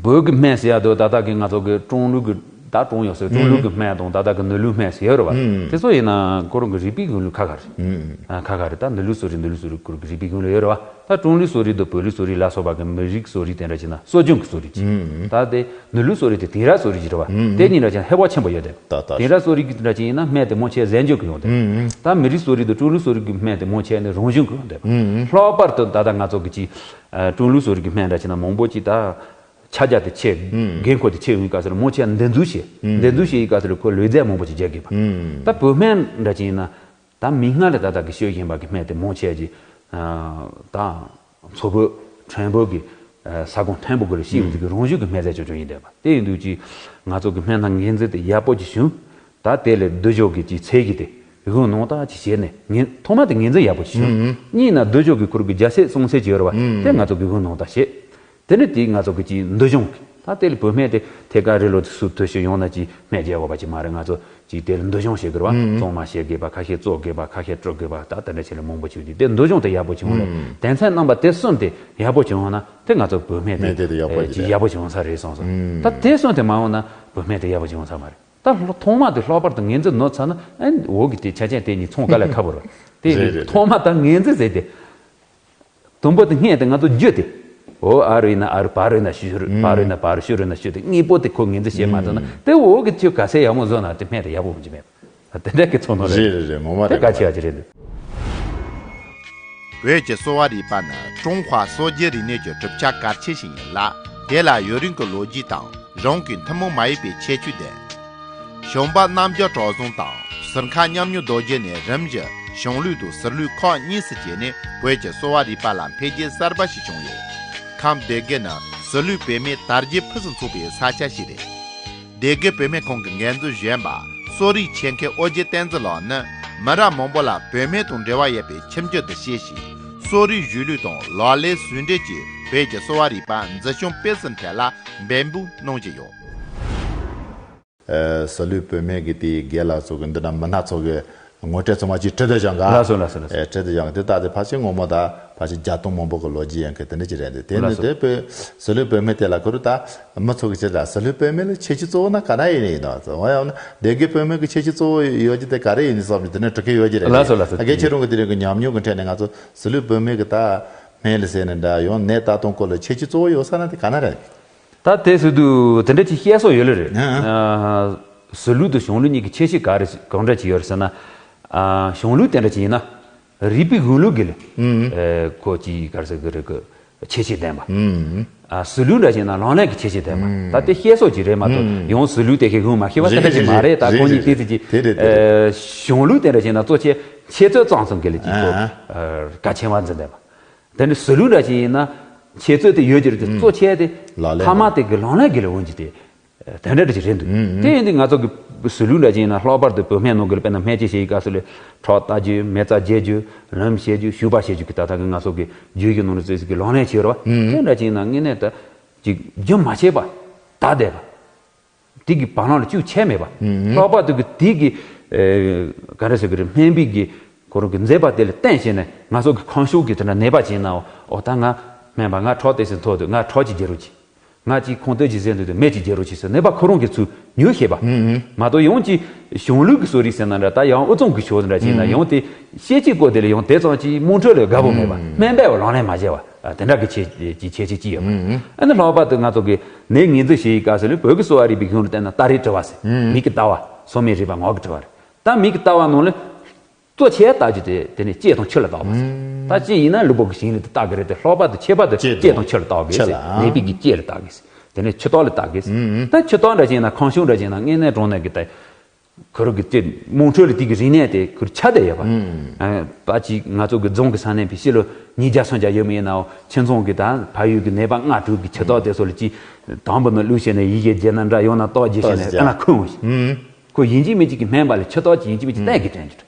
བོད་ཀྱི་སྨན་ཟེར་ཡ་དེ་ད་ལྟ་གི་ང་ཚོ་གི་ཀྲུང་ལུགས་ཀྱི་ད་ཀྲུང་ཡོད་ཟེར། ཀྲུང་ལུགས་ཀྱི་སྨན་དང་ད་ལྟ་གི་ནུབ་ལུགས་སྨན་ཟེར་ཡོད་རེད་བ། དེ་ཚོ་ཡིན་ན་ཁོ་རང་གི་རིགས་པའི་གཞུང་ལུགས་ཁ་ཁ་རེད། ཨ་ཁ་ཁ་རེད། ད་ནུབ་ལུགས་གསོ་རིག་འདི་ལུགས་གསོ་རིག་ཁོ་རང་གི་རིགས་པའི་གཞུང་ལུགས་ཡོད་རེད་བ། ད་ཀྲུང་ལུགས་གསོ་རིག་དང་བོད་ལུགས་གསོ་རིག་ལ་སོགས་པ་གི་མི་རིགས་གསོ་རིག་དེ་འདྲ་བྱས་ན་གསོ་སྦྱོང་གི་གསོ་རིག་ཅིག་ད་དེ་ནུབ་ལུགས་གསོ་རིག་དེ་དེང་རབས་གསོ་རིག་ཅིག་རེད་བ། དེ་གཉིས་འདྲ་བྱས་ན་ཧེ་བག་ཆེན་པོ་ཡོད་དེ། ད་ད་དེང་རབས་གསོ་རིག་འདྲ་ཅིག་ཡིན་ན་སྨན་དེ་མང་ཆེ་རྫས་འགྱུར་གྱི་ཡོང་དེ། ད་མི་རིགས་གསོ་རིག་དང་ཀྲུང་ལུགས་གསོ་རིག་གི་སྨན་དེ་མང་ཆེ་ནི་རང་བྱུང་གི་ཡོང་དེ། ལྷག་པར་དུ་ད་ལྟ་ང་ཚོ་གི་ཅིག་ཀྲུང་ལུགས་གསོ་རིག་གི་སྨན་འདྲ་བྱས་ན་མང་པོ་ཅིག་ད་ཁྱབ་རྒྱ་དེ་ཆེ། དགོས་མཁོ་དེ་ཆེ་ཡོང་གི་སྐབས་སུ་ལ་མང་ཆེ་བ་འདེབས་འཛུགས་བྱེད། འདེབས་འཛུགས་བྱེད་ཡི་སྐབས་སུ་ལ་ཁོ་ལུས་རྫས་མང་པོ་ཅིག་རྒྱག་དགོས་པ། ད་བོད་སྨན་འདྲ་ཅིག་ཡིན་ན་ད་མིག་སྔར་ལ་ད་ལྟ་གི་སྤྱོད་བཞིན་པ་གི་སྨན་དེ་མང་ཆེ་ཅིག་ད་མཚོ་བོད་ཁྲོན་བོད་གི་ས་ཁོངས་ཕྲན་བུ་གི་ལ་ཤེས་ཡོང་དུས་གི་རང་བྱུང་གི་སྨན་རྫས་ཅིག་ཅིག་ཡིན་བསྡད་པ། དེ་ཡིན་དུས་ཅིག་ང་ཚོ་གི་སྨན་སྣ་ངོས་འཛིན་དེ་ཡག་པོ་ཅིག་བྱུང་། ད་དེ་ལས་སྡོད་ཕྱོགས་ཀྱི་ཅིག་ཚད་གཞི་དེ་གཞུང་ནང་བསྟན་ཅིག་བྱས་ནས་ངན་ཐོག་མ་དེ་ངོས་འཛིན་ཡག་པོ་ཅིག་བྱུང་། གཉིས་ན་སྡོད་ཕྱོགས་ཀྱི་ཁུར་གྱི་རྒྱལ་སྲས་སྲོང་བཙན་ཅིག་ཡོད་རེད་བ། དེ་ང་ཚོ་གི་གཞུང་ནང་བསྟན་བྱས། དེ་ནས་དེ་ང་ཚོ་གི་ཅིག་འདུལ་སྦྱོང་གི་ད་དེ་ལས་བོད་སྨན་དེ་ཐད་ཀར་རི་ལོ་དེ་སུ་ཐོས་ཤིག་ཡོང་ན་ཅིག་སྨན་རྒྱག་དགོས་པ་ཅིག་མ་རེད། ང་ཚོ་ཅིག་དེ་ལ་འདུལ་སྦྱོང་བྱེད་དགོས་རེད་བ། གཙང་མ་བྱེད་དགོས་པ། ཁ་ཤས་བཙོ་དགོས་པ། ཁ་ཤས་བཀྲུ་དགོས་པ། ད་དེ་འདྲ་བྱས་ནས་མང་པོ་བྱུང་དུས་དེ་འདུལ་སྦྱོང་དེ་ཡག་པོ་བྱུང་ལ་དེ་ཚན་རྣམ་པ་དེ་གསུམ་དེ་ཡག་པོ་བྱུང་བ་ན་དེ་ང་ཚོ་བོད་སྨན་དེ་སྨན་དེ་དེ་ཡག་པོ་ཅིག་ཅིག་ཡག་པོ་བྱུང་ས་རེད་བསམ་སོང་། ད་དེ་གསུམ་དེ་མ་ཡོང་ན་བོད་སྨན་དེ་ཡག་པོ་བྱུང་ས་མ་རེད། ད་ལྷོ་ཐོག་མ་དེ་ལྷག་པར་དུ་ངོས་འཛིན་ནོར་ཚར་ན་ཨན་འོག་གི་དེ་ཆ་རྐྱེན་དེ་གཉིས་ཚང་དཀའ་ལས་ཁག་པོ་རེད། དེ་རེད་རེད་རེད། ཐོག་མ་ད་ངོས་འཛིན་ཟེར་དེ། དུམ་བུ་དེ་སྔས་དེ་ང་ཚོ་རྒྱུ་དེ། འོ་ཨ་རུ་ཡིན་ན་ཨ་རུ། བ་རུ་ཡིན་ན་ཤུ་རུ། བ་རུ་ཡིན་ན་བ་རུ། ཤུ་རུ་ཡིན་ན་ཤུ་དེ་དངོས་པོ་དེ་ཁོ་ངོས་འཛིན་བྱེད་མ་ཐུབ་ན་དེ་འོག་གི་ཆུ་ག་ཚད་ཡག་མོ་བཟོ་ན་དེ་སྨན་དེ་ཡག་པོ་མི་འཇིག་མེད་པ་དེ་འདྲ་གི་ཚོར་སྣང་རེད། རེད་རེད་རེད། ངོ་མ་དེ་རེད། གལ་ཆེ་བ་ཅིག་རེད་འདུག་བོད་ཀྱི་གསོ་བ་རིག་པ་ནི་ཀྲུང་ཧྭ་སོ་བརྒྱད་རིག་གནས་ཀྱི་གྲུབ་ཆ་གལ་ཆེ་ཞིག་ཡིན་ལ། དེ་ལ་ཡུན་རིང་གི་ལོ་རྒྱུས་དང་རང་གི་ཐུན་མོང་མ་ཡིན་པའི་ཁྱད་ཆོས་ལྡན། ཞིང་པ་རྣམ་རྒྱལ་གྲོགས་ཚང་དང་ཟུར་མཁར་མཉམ་ཉིད་རྡོ་རྗེ་ནས་རིམ་བཞིན་ཞིང་ལུགས་དང་ཟུར་ལུགས་ཁག་གཉིས་སུ་གྱེས་ནས་བོད་ཀྱི་གསོ་བ་རིག་པ་ལ་འཕེལ་རྒྱས་གསར་པ་ཞིག་བྱུང་ཡོད། ཁམས་སྡེ་དགེ་ནི་ཟུར་ལུགས་བོད་སྨན་དར་རྒྱས་ཕུན་སུམ་ཚོགས་པའི་ས་ཆ་ཞིག་རེད། སྡེ་དགེ་བོད་སྨན་ཁང་གི་འགན་འཛིན་གཞོན་པ་གསོ་རིག་ཆེད་མཁས་ཨོ་རྒྱན་བསྟན་འཛིན་ལགས་ནི་མི་རབས་མང་པོ་ལ་བོད་སྨན་དང་འབྲེལ་བ་ཡོད་པའི་ཁྱིམ་རྒྱུད་དུ་སྐྱེས་ཤིང་། གསོ་རིག་གཞུང་ལུགས་དང་ལག་ལེན་ཟུང་འབྲེལ་གྱིས་བོད་ཀྱི་གསོ་བ་རིག་པ་འཛིན་སྐྱོང་སྤེལ་གསུམ་ཐད་ལ་འབད་འབུངས་གནང་བཞིན་ཡོད། ཨ་ཟུར་ལུགས་བོད་སྨན་གྱི་དེའི་དགེ་ལགས་ཚོ་གི་འདི་ན་མི་སྣ་ཚོ་གི་ངོ་སྤྲོད་ཚང་མ་ཅིག་ཁྲིད་དུ་བཞག་ག་ལགས་སོ་ལགས་སོ་ལགས་སོ། ཨེ་ཁྲིད་དུ་བཞག་དེ་ལྟ་དེ་ཕལ་ཆེར་ངོ་མ་ད་ཕལ་ཆེར་བརྒྱ་སྟོང་མང་པོ་གི་ལོ་རྒྱུས་ཡན་གི་དེ་འདྲ་ཅིག་རེད་འདུག་དེ་ནི་ལགས་སོ། དེ་བོད་ཟུར་ལུགས་བོད་སྨན་དེ་ལ་ཁོ་རུ་ད་མི་ཚོ་གི་ཕྱིར་ད་ཟུར་ལུགས་བོད་སྨན་ལ་ཁྱད་ཆོས་གཙོ་བོ་ན་ག་ན་ཡིན་ནི་ཡིན་ནོ་ཟེར་བ་ཡང་ན་སྡེ་དགེ་བོད་སྨན་གི་ཁྱད་ཆོས་གཙོ་བོ་ཡོད་ཀྱི་དེ་ག་རེ་ཡིན་ནི་བསམ་གྱི་དེ་ནི་དྲི་གི་ཡོད་ཀྱི་རེད། ལགས་སོ་ལགས་སོ། ད་གལ་ཆེ་རུང་གི་དེ་རིང་གི་ཉམས་མྱོང་གི་ཁྲོད་ནས་ང་ཚོ་ཟུར་ལུགས་བོད་སྨན་གི་ད་སྨན་ལ་ཟེར་ནས་འདྲ་ཡང་ནད་ལྟ་སྟངས་སྐོར་ལ་ཁྱད་ཆོས་གཙོ་བོ་ཡོད་ས་ན་དེ་ག་ན་རེད། ད་དེ་ཟེར་དུས་དེ་འདྲ་ཅིག་བཤད་སྲོལ་ཡོད་ལེ་རེད། ཨ་ཨ། ཨ་ཟུར་ལུགས་དང་གཞུང་ལུགས་གཉིས་ཀྱི་ཁྱད་ཆོས་ག་རེ་གང་འདྲ་ཅིག་ཡོད་རེད་ཟེར་ན། ཨ་གཞུང་ལུགས་དེ་འདྲ་ཅིག་ཡིན་ན་རིག་པའི་གཞུང་ལུགས་ཀྱི་ལེ། ཨ་ཁོ་ཅིག་ག་རེ་ཟེར་གི་རེད་གི་ཁྱད་ཆོས་ལྡན་པ། ཨ་ཟུར་ལུགས་འདྲ་ཅིག་ཡིན་ན་ལག་ལེན་གྱི་ཁྱད་ཆོས་ལྡན་པ། ད་དེ་བཤད་སྲོལ་ཅིག་རེད་མ་གཏོགས་ཡང་ཟུར་ལུགས་དེ་ཁའི་གཞུང་མ་ཤེས་པ་དེ་འདྲ་ཅིག་མ་རེད། ད་ཁོ་གཉིས་དེ་དེ་ཅིག་དེ་རེད་དེ་རེད། ཨ་གཞུང་ལུགས་དེ་འདྲ་ཅིག་ཡིན་ན་གཙོ་ཆེ་འཆད་རྩོད་གཙང་གསུམ་གྱི་ལེ་ཅིག་ཁོ་ཨ་གལ་ཆེ་བ་འཛིན་ལྡན་པ། དེ་ནི་ཟུར་ལུགས་འདྲ་ཅིག་ཡིན་ན་འཆད་རྩོད་དེ་ཡོད་ཀྱི་རེད་དེ་གཙོ་ཆེ་དེ་ལག་ལེན་ཐ་མ་དེ་གི་ལག་ལེན་གྱི་ལ་འོན་ཀྱི་དེ་དེ་འདྲ་འདྲ་ཅིག་རེད་འདུག་དེ་ཡིན་དུས་ང་ཚོ་གི་ཟུར་ལུགས་འདྲ་ཅིག་ཡིན་ན་ལྷག་པར་དུ་བོད་སྨན་ནང་གི་ལ་དཔེར་ན་སྨན་དཔྱད་བྱེད་ཡི་སྐབས་སུ་ལ་ཁྲག་ལྟ་རྒྱུ་མེ་བཙའ་བྱེད་རྒྱུ་ལུམ་བྱེད་རྒྱུ་བྱུག་པ་བྱེད་རྒྱུ་གི་ད་ལྟ་གི་ང་ཚོ་གི་རྒྱུད་ཀྱི་ནང་ལ་རྩོད་ཟིག་གི་ལག་ལེན་བྱེད་ར་བ་དེ་འདྲ་ཅིག་ཡིན་ན་དངོས་གནས་ད་ཅིག་རྒྱུན་མ་ཆད་པ་ད་བསྡད་པ། དེ་གི་བ་ལང་ལ་བཅུག་ཆད་མེད་པ། ལྷག་པར་དུ་གི་དེ་གི་ཨེ་ག་རེ་ཟེར་གི་རེད། སྨན་པའི་གི་ཁོ་རང་གི་མཛད་པ་དེ་ལ་བརྟེན་བྱས་ནས་ང་ཚོ་གི་ཁམས་ཕྱོགས་ཀྱི་དེ་འདྲ་ནད་པ་ཅིག་ཡིན་ན་འོ་ད་ང་ སྨན་པ་ང་ཁྲག་ཏོག་ཙམ་མཐོ་འདུག་ང་ཁྲག་ཅིག་རྒྱག་རོགས་གྱིས། ང་ཅིག་ཁོང་ལྟོས་ཅིག་ཟེར་འདུག་དུས་མེ་ཅིག་རྒྱག་རོགས་གྱིས་ཟེར་ནད་པ་ཁོ་རང་གིས་ཚུར་ཉོ་ཤེས་པ། མ་གཏོགས་ཡང་ཅིག་གཞུང་ལུགས་ཀྱི་གསོ་རིག་ཟེར་ན་འདྲ་ད་ཡང་དབུས་གཙང་གི་ཕྱོགས་འདྲ་ཅིག་ཡིན་ན་ཡང་དེ་ཤེས་བྱའི་སྐོར་དེ་ལ་ཡང་དེ་ཙམ་ཅིག་རྨོངས་འཁྲུལ་ལ་དགའ་པོ་མེད་པ་སྨན་པས་ལག་ལེན་མ་བྱས་པ་དེ་འདྲ་གི་ཁྱད་ཁྱད་ཆོས་ཅིག་ཡོད་པ། ཨ་ནི་ལྷག་པར་དུ་ང་ཚོ་གི་ནད་ངོས་འཛིན་བྱེད་ཡི་སྐབས་སུ་ལ་བོད་ཀྱི་གསོ་བ་རིག་པའི་གཞུང་ལ་བལྟས་ན་སྟ་རེའི་དྲི་བ་ཟེར་མིག་གི་ལྟ་བ་སོ་མའི་རིག་པ་ངག་གི་དྲི་བ་རེད། ད་མིག་གི་ལྟ་བ་ནང་ལ། གཙོ་ཆེ་ལྟ་རྒྱུ་དེ་དེ་ནས་ལྕེ་དང་ཆུ་ལ་བཏགས་པ་ཟེར། ད་ལྕེ་ཡིན་ན་ལུས་པོ་གི་ཞིང་ལས་དེ་ལྟ་གི་རེད་དེ་ལྷག་པར་དུ་ཁྱད་པར་དུ་ལྕེ་ལྕེ་དང་དང་ཆུ་ལ་བཏགས་དགོས་ཟེར་ནད་པའི་གི་ལྕེ་ལ་བཏགས་དགོས་ཟེར་དེ་ནས་ཆུ་བཏགས་ལ་བཏགས་དགོས་ཟེར། ད་ཆུ་བཏགས་འདྲ་བྱས་ན་ཁང་ཤུང་འདྲ་བྱས་ན་དངོས་གནས་དྲང་གནས་ཀྱི་ད་ཁུ་རུ་གི་ལྕེ་རྨོངས་འཁྲུལ་ལ་དེ་གི་རིག་གནས་དེ་ཁུར་ཆགས་བསྡད་ཡོད་པ། ཨ་པ་ཅིག་ང་ཚོ་གི་རྫོང་གི་ས་གནས་པའི་ཕྱི་ལོ་ཉིས་བརྒྱ་སུམ་བརྒྱ་ཡོད་མི་ཡིན་ནའང་ཁྱིམ་ཚང་གི་ད་ཕ་ཡུལ་གི་ནད་པ་ལྔ་དྲུག་གི་ཆུ་བཏགས་དེ་ཚོ་ལ་ཅིག་དང་པོ་ནས་བླུགས་བྱས་ནས་ཡི་གེ་བརྗེ་ན་འདྲ་ཡང་ན་ལྟག་རྒྱས་བྱས་ནས་ཨ་ན་ཁུ་འོང་ཞིག་ཁོ་ཡིན་གཅིག་མིན་གཅིག་གི་སྨན་པ་ལ་ཆུ་བཏགས་ཅིག་ཡིན་གཅིག་མིན་གཅིག་བསྟན་གི་དྲན་གྱི་འདུག་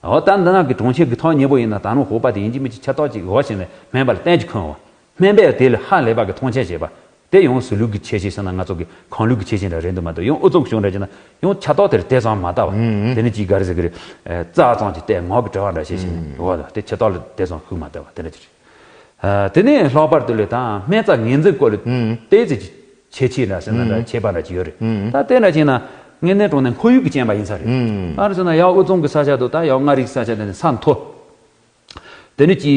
འོ་ད་འདི་ནང་གི་གྲོང་ཁྱེར་གི་ཐག་ཉེ་པོ་ཡིན་ན་ད་རུང་ཧོ་པ་དེ་ཡིན་གཅིག་མིན་གཅིག་ཆུ་བཏགས་ཅིག་འོ་བྱས་ནས་སྨན་པ་ལ་བསྟན་གྱི་ཁུ་འོང་བ། སྨན་པས་དེ་ལ་ཧ་ལས་པ་གི་མཐོང་ཆེན་བྱེད་པ། དེ་ཡང་ཟུར་ལུགས་ཀྱི་ཁྱད་ཆོས་ཟེར་ན་ང་ཚོ་གི་གང་ལུགས་ཀྱི་ཁྱད་ཆོས་འདྲ་རེད་འདུག་མ་གཏོགས་ཡང་ཨུ་ཚུགས་བྱུང་འདྲ་བྱས་ན་ཡང་ཆ་རྟགས་དེར་དེ་ཙམ་མ་ལྟ་བ། དེ་ནི་ཅིག་ག་རེ་ཟེར་གི་རེད། རྩ་ཙམ་གྱི་བལྟས་ངག་གི་དྲི་བ་འདྲ་བྱས་བྱས་ནས་འོ་དེ་ཆ་རྟགས་ལ་དེ་ཙམ་ཤུགས་མ་བཏབ་པ་དེ་འདྲ་ཅིག་རེད། དེ་ནས་ལྷག་པར་དུ་ལས་དང་སྨན་རྩ་ངོས་འཛིན་སྐོར་ལ་ཏོག་ཙམ་ཁྱད་ཆོས་འདྲ་ཟེར་ན་འདྲ་ཁྱད་པར་འདྲ་ཅིག་ཡོད་རེད། ད་དེ་འདྲ་བྱས་ན་དངོས་གནས་དྲང་གནས་ཁོར་ཡུག་གི་རྐྱེན་པ་ཡིན་ས་རེད། ག་རེ་ཟེར་ན་ཡང་དབུས་གཙང་གི་ས་ཆ་དང་ད་ཡང་མངའ་རིས་ས་ཆ་དེ་ནི་ས་མཐོ། དེ་ནི་ཅི།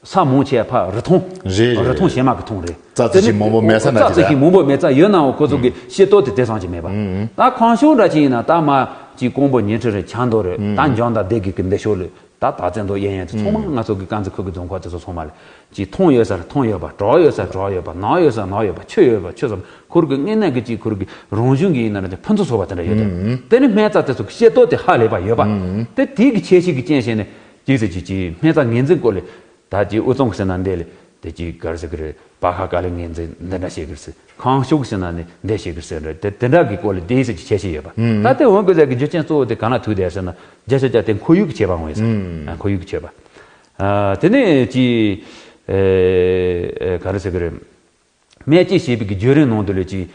ས་མང་ཆེ་བ་རི་ཐང་། རེད་རེད་རི་ཐང་བྱེ་མ་གི་ཐང་རེད། རྩྭ་རྩི་ཤིང་མང་པོ་མེད་ས་ན་རྩྭ་རྩི་ཤིང་མང་པོ་མེད་ས་ཡོད་ནའང་ཁོ་ཚོ་གི་ཤེས་རྟོགས་དེ་དེ་ཙམ་ཅིག་མེད་པ། ད་ཁང་ཤུང་འདྲ་ཅིག་ཡིན་ན་ད་མ་ཅིག་ཀོང་པོ་ཉི་ཁྲི་རེད་ཆང་འདོགས་རེད་ད་འཇང་དང་སྡེ་དགེ་གི་འདི་ཕྱོགས་ལ་ད་དག་བཙན་དང་གཡས་གཡོན་དེ་ཚང་མ་ང་ཚོ་གི་དཀར་མཛེས་ཁུལ་གི་རྫོང་ཁག་དེ་ཚོ་ཚང་མ་ལ་ཅིག་ཐང་ཡོད་ས་ལ་ཐང་ཡོད་པ་བྲག་ཡོད་ས་བྲག་ཡོད་པ་ནགས་ཡོད་ས་ནགས་ཡོད་པ་ཆུ་ཡོད་པ་ཆུ་ཙམ་ཁོར་གི་དངོས་གནས་གི་ཅིག་ཁོར་གི་རང་བྱུང་གི་ཡིན་ན་ར་ཅིག་ཕུན་སུམ་ཚོགས་པ་དེ་འདྲ་ཡོད་དེ། དེ་ནི་སྨན་རྩ་དེ་ཚོ་གི་ཤེས་རྟོགས་དེ་ཧ་ལས་པ་ཡོད་པ། དེ་དེའི་གི་ཁྱད་ཆོས་གི་རྐྱེན་བྱས་ནས་ཅིག་ཟེར་ཅིག་ཅིག་སྨན་རྩ་ངོས་འཛིན་སྐོར་ལས། ད་ཅིག་དབུས་གཙང་གི་ཟེར་ན་འདི་ལས་དེ་ཅིག་ག་རེ་ཟེར་གི་རེད་པ་ཁ་དཀའ་ལས་ངོས་འཛིན་འདི་འདྲ་བྱེད་གི་རེད་ཟེར་ཁང་ཤུང་གི་ཟེར་ན་ནི་འདི་བྱེད་གི་རེད་ཟེར་འདྲ་དེ་དེ་འདྲ་གི་སྐོར་ལས་དེའི་ཟེར་གྱི་ཁྱད་ཆོས་ཡོད་པ། ད་དེ་འོང་གི་ཟེར་གི་རྒྱུ་རྐྱེན་གཙོ་བོ་དེ་ག་ན་ཐུག་དེ་ཟེར་ན་བརྒྱ་ཆ་བརྒྱ་དེ་ཁོར་ཡུག་གི་ཁྱད་པར་འོང་ཡོད་ཟེར། ཁོར་ཡུག་གི་ཁྱད་པར། དེ་ནས་ཅིག་ག་རེ་ཟེར་གི་རེད། སྨན་དཔྱད་བྱེད་པའི་གི་བརྒྱུད་རིམ་ནང་དུ་ལས་ཀྱི་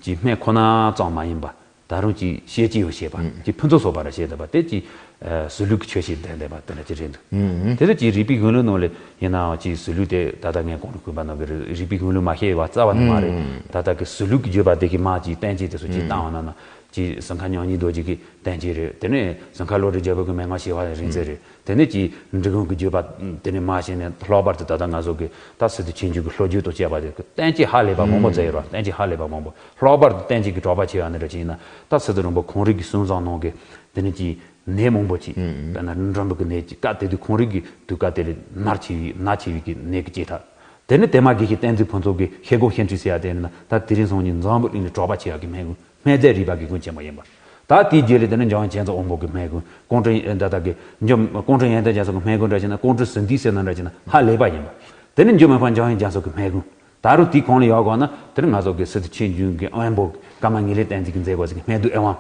ཀྱི་སྨན་ཁོ་ན་ཙམ་མ་ཡིན་པ་ད་རུང་ཀྱི་ཤེས་བྱའི་ཡང་བྱེད་པ་ཀྱི་ཕུན་སུམ་ཚོགས་པ་ར་བྱེད་ཐུབ་པ་དེ་ཀྱི་ཟུར་ལུགས་ཀྱི་ཆོས་ཤིག་ལྡན་ལྡན་པ་དེ་འདྲ་ཅིག་རེད་འདུག་དེ་ལས་ཀྱི་རིག་པའི་གཞུང་ལུགས་ནང་ལས་ཡིན་ནའང་ཀྱི་ཟུར་ལུགས་དེ་ད་ལྟ་ངས་གོང་ལ་གོ་བ་ནང་གི་རིག་པའི་གཞུང་ལུགས་མ་ཤེས་པ་རྩ་བ་ནས་མ་རེད། ད་ལྟ་ཀྱི་ཟུར་ལུགས་ཀྱི་བརྗོད་པ་དེ་གི་མ་ཀྱི་བསྟན་བཅོས་དེ་ཚོ་ཅིག་བཏང་བ་ན་ན། ཅིག་ཟུར་མཁར་ཉང་གཉིས་རྡོ་རྗེ་གི་བསྟན་བཅོས་རེད། དེ་ནས་ཟུར་མཁར་བློ་གྲོས་རྒྱལ་པོ་གི་མན་ངག་ཞི་བ་རིག་འཛིན་རེད། དེ་ནས་ཀྱི་འབྲི་གུང་གི་བརྗོད་པ་དེ་ནས་མ་བྱས་ནས་ལྷག་པར་དུ་ད་ལྟ་ང་ཚོ་གི་ད་སི་ཏུ་ཆོས་འབྱུང་གི་ལྷོ་རྒྱུད་དང་བཅས་པ་དེ་གི་བསྟན་བཅོས་ཧ་ལས་པ་མང་པོ་མཛད་ཡོད་རེད་བ། བསྟན་བཅོས་ཧ་ལས་པ་མང་པོ་ལྷག་པར་དུ་བསྟན་བཅོས་ཀྱི་གྲགས་པ་ཆེ་བ་ནི་རེད་ཅིག་ཡིན་ན་ད་སི་ཏུ་རིན་པོ་ཁོང་རིག་གི་གསུང་བཟང་ནང་གི་དེ་ནས་ཀྱི་ནད་མང་པོ་ཅིག་དཔེར་ན་འབྲུམ་པ་གི་ནད་ཀྱི་སྐབས་དེ་དུས་ཁོང་རིག་གི་དུས་སྐབས་དེ་ལས་མནར་ཆེ་བའི་མནར་ཆེ་བའི་གི་ནད་ཀྱི་བཅོས་ཐབས། དེ་ནི་དེ་མ་དགེ་བཤེས་བསྟན་འཛིན་ཕུན་ཚོགས་ཀྱི་ཤེལ་སྒོང་ཤེལ་འཕྲུལ་ཟེར་ཡ་དེ་ནི་ད་དེ་རིང་སང་ཉིན་འཛམ་བུ་གླིང་ནས་གྲགས་པ་ཆེ་བ་གི་སྨན་གུང་སྨན་རྫས་རིག་པ་གི་གུང་ཆེན་པོ་ཡིན་པ། ད་དེའི་རྗེས་ལ་དེ་ནི་འཇམ་དབྱངས་རྒྱལ་ཚབ་དབང་པོ་གི་སྨན་གུང་ཀོང་སྤྲུལ་ད་ལྟ་གི་འཇམ་ཀོང་སྤྲུལ་ཡོན་ཏན་རྒྱལ་ཚབ་ཀྱི་སྨན་གུང་འདྲ་བྱས་ན་ཀོང་སྤྲུལ་ཟིན་ཏིག་ཟེར་ན་འདྲ་བྱས་ན་ཧ་ལས་པ་ཡིན་པ། དེ་ནི་འཇུ་མི་ཕམ་འཇམ་དབྱངས་རྒྱལ་ཚབ་ཀྱི་སྨན་གུང་ད་རུང་དེའི་གོང་ལ་ཡོད་དགོས་ན་དེ་ནི་ང་ཚོ་གི་སི་ཏུ་ཆོས་འབྱུང་གི་དབོན་པོ་ཀརྨ་ངེས་ལེགས་བསྟན་འཛིན་གྱིས་མཛད་དགོས་ཟིག་གི་སྨན་བསྡུ་དབྱེ་བ།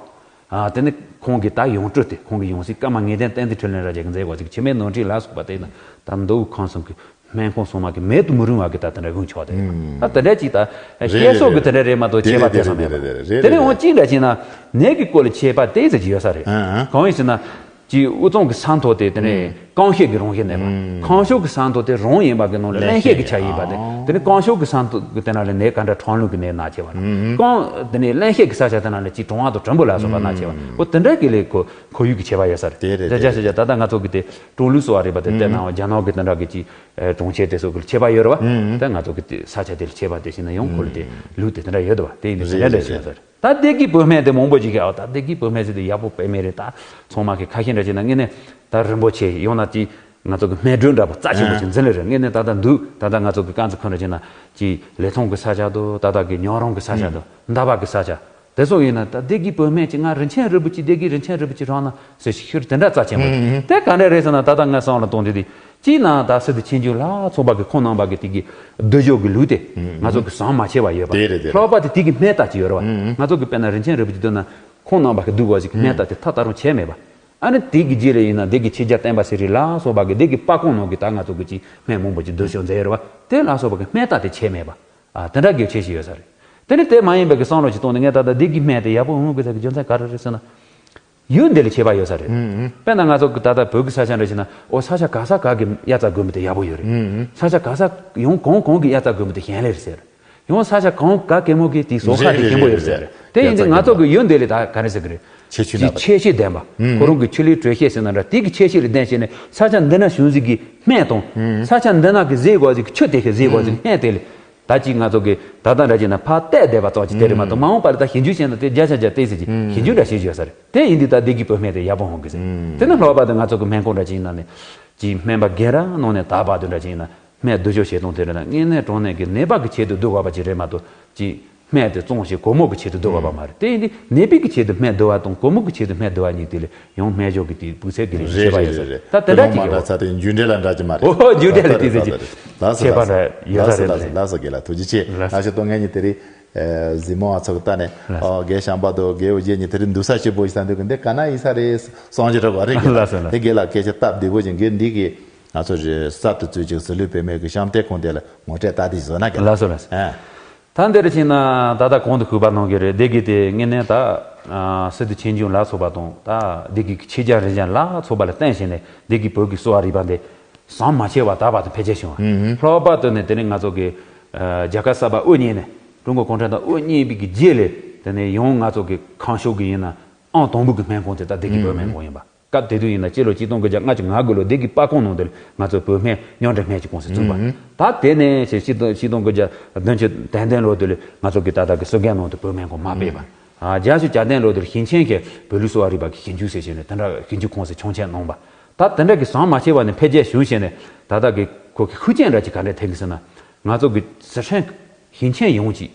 ཨ་དེ་ནི་ཁོང་གི་ད་ཡང་སྤྲུལ་ཏེ་ཁོང་གི་ཡང་སྲིད་ཀརྨ་ངེས་ལྡན་བསྟན་འཛིན་འཕྲིན་ལས་ར་རྒྱ་གི་མཛད་དགོས་ཟིག་གི་འཆི་མེད་ནོར་འཁྲུལ་ལ་སོགས་པ་དེ་ཡིན་ན་ད་མདོ་དབུས་ཁམས་གསུམ་གི་སྨན་ཁང་སོ་མ་གི་མེད་དུ་མི་རུང་བ་གི་ད་དེ་འདྲ་གུང་ཆོག་དེ་ད་དེ་འདྲ་ཅིག་ད་རེད་སྐྱེ་སོགས་གི་དེ་འདྲ་རེད་མ་གཏོགས་ཁྱད་པར་དེ་ཙམ་མེད་པ། དེ་ནས་འོང་གཅིག་འདྲ་ཅིག་ན་ནད་ཀྱི་སྐོར་ལ་ཁྱད་པར་དེ་ཙམ་ཅིག་ཡོད་ས་རེད། གང་ཡིན་ཟེར་ན་ཅིག་དབུས་གཙང་གི་ས་མཐོ་དེ་དེ་ནས་རྐང་ཤེད་ཀྱི་རང་བཞིན་ནས་པ། ཁང་ཕྱོགས་ཀྱི་ས་མཐོ་དེ་རང་ཡིན་པ་གི་ནང་ལ་བརླན་བརླན་གཤེར་གྱི་ཆ་ཡིན་པ་དེ། དེ་ནས་རྐང་ཕྱོགས་ཀྱི་ས་མཐོ་གི་དེ་ན་ལ་ནད་ག་འདྲ་ཁྲག་རླུང་གི་ནད་ན་ཆེ་བ་ལ། རྐང་དེ་ནས་བརླན་གཤེར་གྱི་ས་ཆ་དེ་ན་ལ་ཅིག་གྲང་བ་དང་གྲང་པོ་ལ་སོགས་པ་ན་ཆེ་བ། འོ་དེ་འདྲ་གི་ལས་ཁོ་ཁོར་ཡུག་གི་ཁྱད་པར་ཡོད་ས་རེད། དེ་རེད་དེ་དེ་རེད། ད་ལྟ་ང་ཚོ་གི་དེ་ཀྲོང་ལུགས་སོགས་པ་རེད་པ་དེ་བལྟས་ན་རྒྱ་ནག་གི་དེ་འདྲ་གི་ཅིག་གྲོང་ཁྱེར་དེ་སོགས་གི་ཁྱད་པར་ཡོད་རེད་བ། དེ་ང་ཚོ་གི་དེ་ས་ཆ་དེ་ལ་ཁྱད་པར་དེ་བྱས་ན་ཡང་ཁོ་ལ་དེ་ལུགས་དེ་དེ་འདྲ་ཡོད་དོ་བ། དེ་ཡིན་དུས་དེ་འདྲ་འདྲ་ཞིག་ཡོད་ས་རེད། ད་བདེ་སྐྱིད་བོད་སྨན་དེ་མང་པོ་ཅིག་གི་ཨ་ད་བདེ་སྐྱིད་བོད་སྨན་ཟེར་དུས་ཡག་པོ་དཔེ་མེད་རེད། ད་ཚང་མ་གི་ཁ་ཤས་འདྲ་བྱས་ན་དངོས་གནས་ད་རིན་པོ་ཆེ་ཡང་ན་ཅིག་ང་ཚོ་གི་སྨན་སྦྲུལ་འདྲ་པོ་རྩ་ཆེན་པོ་ཞིག་འཛིན་ལེ་རེད། དངོས་གནས་ད་ལྟ་འདུག་ད་ལྟ་ང་ཚོ་གི་དཀར་མཛེས་ཁུལ་འདྲ་བྱས་ན་ཅིག་ལི་ཐང་གི་ས་ཆ་དང་ད་ལྟ་གི་ཉང་རོང་གི་ས་ཆ་དང་འདབས་པ་གི་ས་ཆ་དེ་སོགས་ཡིན་ན་ད་བདེ་སྐྱིད་བོད་སྨན་ཅིག་ང་རིན་ཆེན་རིལ་བུ་ཅིག་བདེ་སྐྱིད་རིན་ཆེན་རིལ་བུ་ཅིག་རག་ན་ཟེར་ཞིག་ཤུར་དེ་འདྲ་རྩ་ཆེན་པོ་རེད། དེ་ག་འདྲ་རེད་ཟེར་ན་ད་ལྟ་ང་བསམ་བློ་གཏོང་དུས་དེ། གཅིག་ན་ད་སི་ཏུ་ཆོས་འབྱུང་ལ་སོགས་པ་གི་ཁོང་རྣམ་པ་གི་དེ་གི་བསྡུ་སྦྱོར་གི་ལུགས་དེ་ང་ཚོ་གི་ཟམ་མ་ཆད་པ་ཡོད་པ། དེ་རེད་དེ་རེད། ལྷག་པར་དུ་དེ་གི་སྨན་རྟགས་ཅིག་ཡོད་རེད་བ། ང་ཚོ་གི་དཔེར་ན་རིན་ཆེན་རིལ་བུ་ཅིག་བསྡུ་ན་ཁོང་རྣམ་པ་གི་བསྡུ་དགོས་ཅིག་གི་སྨན་རྟགས་དེ་ཐག་ད་རུང་ཆད་མེད་པ། ཨ་ནི་དེ་གི་རྗེས་ལ་ཡིན་ན་དེ་གི་ཆོས་རྒྱལ་བསྟན་པ་སེ་ར་ལ་སོགས་པ་གི་དེ་གི་པར་ཁུང་ནང་གི་ད་ང་ཚོ་གི་ཅིག་སྨན་མང་པོ་ཅིག་བསྡུ་སྦྱོར་མཛད་ཡོད་རེད་བ། དེ་ལ་སོགས་པ་གི་སྨན་རྟགས་དེ་ཆད་མེད་པ། ཨ་དེ་འདྲ་གི་ཁྱད་ཆོས་ཡོད་ས་རེད། དེ་ནི་དེ་མ་ཡིན་པའི་གི་བསམ་བློ་ཅིག་གཏོང་ནས་ངས་ད་ལྟ་བདེ་སྐྱིད་སྨན་དེ་ཡག་པོ་འོང་དགོས་ས་གི་རྒྱུ་མཚན་ག་རེ་རེད་ཟེར་ན། ཡུལ་འདི་ལ་ཁྱད་པར་ཡོད་ས་རེད། ཨུ་ཨུ། དཔེར་ན་ང་ཚོ་གི་ད་ལྟ་བོད་ཀྱི་ས་ཆ་འདྲ་ཞིག་ན། ཨོ་ས་ཆ་ག་ས་ག་གི་དབྱར་རྩྭ་དགུན་འབུ་དེ་ཡག་པོ་ཡོད་རེད། ཨུ་ཨུ། ས་ཆ་ག་ས་ཡུལ་གང་གང་གི་དབྱར་རྩྭ་དགུན་འབུ་དེ་ཞན་ལེ་རེད་ཟེར། ཡང་ས་ཆ་གང་ག་གེ་མོ་གི་དེའི་ཟོག་ཁ་དེ་རེད་ཞན་པོ་ཡོད་ཟེར། རེད། དེ་ཡིན་དུས་ང་ཚོ་གི་ཡུལ་འདི་ལ་ད་ག་རེ་ཟེར་གི་རེད། ཁྱད་ཆོས་དེ་ཁྱད་ཆོས་ལྡན་པ། ཨུ། ཁོ་རང་གི་ཆུ་ལུད་དྲོད་ཤེད་ཟེར་ན་འདྲ། དེ་གི་ཁྱད་ཆོས་ལ་ལྡན་བྱས་ནས་ས་ཆ་འདི་ན་བྱུང་ཟིག་གི་སྨན་དང་། ཨུ། ས་ཆ་འདི་ན་གི་བཟོས་དགོས་ཟིག་གི་ཆུ་དེ་གི་བཟོས་དགོས་ཟིག་གི་སྨན་དེ་ལ། ད་ཅིག་ང་ཚོ་གི་ད་ལྟ་འདྲ་བྱས་ན་ཕར་བལྟས་བསྡད་པ་ཙམ་ཅིག་དེ་རེད་མ་གཏོགས། ཨུ། མ་འོངས་པ་ལ་ད་ཞིབ་འཇུག་བྱས་ན་དེ་བརྒྱ་ཆ་བརྒྱ་བལྟས་ཟིག་གི་ཨུ། ཞིབ་འཇུག་འདྲ་བྱེད་རྒྱུ་ཡོད་ས་རེད། དེ་ཡིན་དུས་ད་འདི་གི་བོད་སྨན་དེ་ཡག་པོ་ཡོང་གི་ཟེར། ཨུ། དེ་ནི་ལྷག་པར་དུ་ང་ཚོ་གི་སྨན་ཁང་འདྲ་ཅིག་ཡིན་ན་ནི། ཅིག་སྨན་པ་རྒན་རབས་ནང་ནས་ད་བར་དུ་འདྲ་ཅིག་ཡིན་ན། སྨན་བསྡུ་ཞིབ་བྱེད་སྟངས་དེ་རེད་ན། དངོས་གནས་དྲང་གནས་ཀྱི་ནད་པ་གི་ཆེད་དུ་བསྡུ་དགོས་པ་ཅིག་རེད་མ་གཏོགས། ཅིག་སྨན་དེ་བཙོང་བྱས་སྒོར་མོ་གི་ཆེད་དུ་བསྡུ་དགོས་པ་མ་རེད། དེ་ཡིན་དུས་ནད་པའི་གི་ཆེད་དུ་སྨན་བསྡུ་བ་དང་སྒོར་མོ་གི་ཆེད་དུ་སྨན་བསྡུ་བ་གཉིས་དེ་ལ་ཡང་སྨན་བཅོས་ཀྱི་དེ་སྤུས་ཚད་ཀྱི་ལས་རེད་ཁྱད་པར་རེད་ཡོད་ས་རེད། རེད། ད་དེ་འདྲ་ཅིག་ཡོད། མ་འདྲ་ས་དེ་རྒྱུ་འབྲས་ལ་འདྲ་གི་མ་རེད། ཨོ་རྒྱུ་འབྲས་ལ་དེ་ཚོ་ཅིག་ལགས་སོ། ཁྱད་པར་ལགས་སོ། ཡོད་ས་རེད། ལགས་སོ། ལགས་སོ། རྒན་ལགས་ཐུགས་རྗེ་ཆེ། ལགས་སོ། ལགས་སོ། ད་ངས་ཉིན་དེ་རིང་། ཨ། གཟིགས་མོ་བ་ཚོ་གི་ལྟ་ནས། ལགས་སོ། ཨོ་རྒན་བྱམས་པ་དང་རྒན་འོ་བརྒྱལ་ཉིན་དེ་རིང་འདུག་ས་ཆེན་པོ་ཞིག་ད་འདུག་གི་འདི་ག་ན་ཡིན་ས་རེད་བསམ་གྱི་འདྲ་བ་རེད། རྒན་ལགས་སོ། ལགས། དེ་རྒན་ལགས་སྐད་ཆ་སྟབས་བདེ་པོ་ཅིག་གིས་འདི་གི་ང་ཚོ་རེ་གསར་དུ་བཙུགས་ཀྱི་ཟི་ལིང་བོད་སྨན་གྱི་བཤམས་སྟོན་ཁང་དེ་ལ་ངོ་སྤྲོད་ལྟ་དེ་བཟོ་ན་གི། ལགས་སོ། ལགས་སོ། ཨ། ད་འདིར་ཕྱིན་ན་ད་ལྟ་གོང་དུ་ཞུས་པ་ནང་གི་རེད། འདི་གི་དེ་དངོས་གནས་ད། ཨ། སི་ཏུ་ཆོས་འབྱུང་ལ་སོགས་པ་དང་། ད་འདི་གི་ཆོས་རྒྱལ་རིགས་ལྡན་ལ་སོགས་པ་ལ་བརྟེན་བྱས་ནས་འདི་གི་བོད་ཀྱི་གསོ་བ་རིག་པ་འདི་ཟམ་མ་ཆད་པར་ད་བར་དུ་འཕེལ་རྒྱས་བྱུང་བ། ཨུ་ཧུ། ལྷག་པར་དུ་ནི་དེ་ནི་ང་ཚོ་གི། ཨ། རྒྱལ་ཁབ་གསར་པ་དབུ་བརྙེས་ནས། ཀྲུང་གོ་གུང་ཁྲན་ཏང་དབུ་བརྙེས་པའི་གི་རྗེས་ལ། དེ་ནས་ཡང་ང་ཚོ་གི་ཁམས་ཕྱོགས་ཀྱི་ཡིན་ན་ཨང་དང་པོ་གི་སྨན་ཁང་དེ་ད་འདི་གི་བོད་སྨན་ཁང་ཡིན་པ། སྐབས་དེ་དུས་ཡིན་ན་སྤྱི་ལོ་ཆིག་སྟོང་དགུ་བརྒྱ་ལྔ་བཅུ་ང་དགུ་ལོ་འདི་གི་སྤར་ཁང་ནང་དུ་ང་ཚོ་བོད་སྨན་མཉམ་འབྲེལ་སྨན་གྱི་ཀུང་སི་བཙུགས་པ། ད་དེ་ནས་ཆིག་སྟོང་ཆིག་སྟོང་དགུ་བརྒྱ་བདུན་ཅུ་དོན་ལྔ་ལོ་དེ་ལ་ང་ཚོ་གི་ད་ལྟ་གི་སི་ཁྲོན་ནང་དུ་བོད་སྨན་ཁང་མ་སྤེལ་བ། ཨ། བརྒྱད་ཅུ་གྱ་བདུན་ལོ་དེར་ཞིང་ཆེན་གྱི་བོད་ལུགས་གསོ་བ་རིག་པ་གི་ཞིབ་འཇུག་ཟེར་བྱས་ནས་དེ་འདྲ་ཞིབ་འཇུག་ཀུང་སི་ཆུང་ཆེན་གནང་བ། ད་དེ་འདྲ་གི་ཟམ་མ་ཆད་པ་ནས་འཕེལ་རྒྱས་བྱུང་བྱས་ནས་ད་ལྟ་གི་ཁོ་གི་ཤུགས་རྐྱེན་འདྲ་ཅིག་ག་འདྲ་ཐེབས་གི་ཟེར་ན། ང་ཚོ་གི་སི་ཁྲོན་ཞིང་ཆེན་ཡོངས་ཀྱི་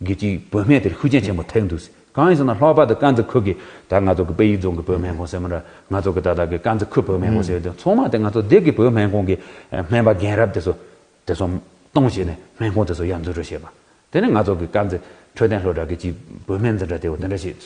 གི་ཅིག་བོད་སྨན་དེར་ཤུགས་རྐྱེན་ཆེན་པོ་ཐེབས་འདུག། གང་ཡིན་ཟེར་ན་ལྷག་པར་དུ་དཀར་མཛེས་ཁུལ་གྱི་ད་ང་ཚོ་གི་དཔལ་ཡུལ་རྫོང་གི་བོད་སྨན་ཁང་ཟེར་མི་འདྲ། ང་ཚོ་གི་ད་ལྟ་གི་དཀར་མཛེས་ཁུལ་བོད་སྨན་ཁང་ཟེར་དེ་ཚང་མ་དེ་ང་ཚོ་སྡེ་དགེ་བོད་སྨན་ཁང་གི་སྨན་པ་རྒན་རབས་དེ་ཚོ་དེ་ཚོ་བཏང་བྱས་ནས་སྨན་ཁང་དེ་ཚོ་ཡར་འཛུགས་སྐྲུན་བྱས་པ། དེ་ནས་ང་ཚོ་གི་དཀར་མཛེས་འཕྲོད་བསྟེན་སློབ་གྲྭ་གི་ཅིག་བོད་སྨན་འཛིན་གྲྭ་དེ་བོ་དེ་འདྲ་ཞིག་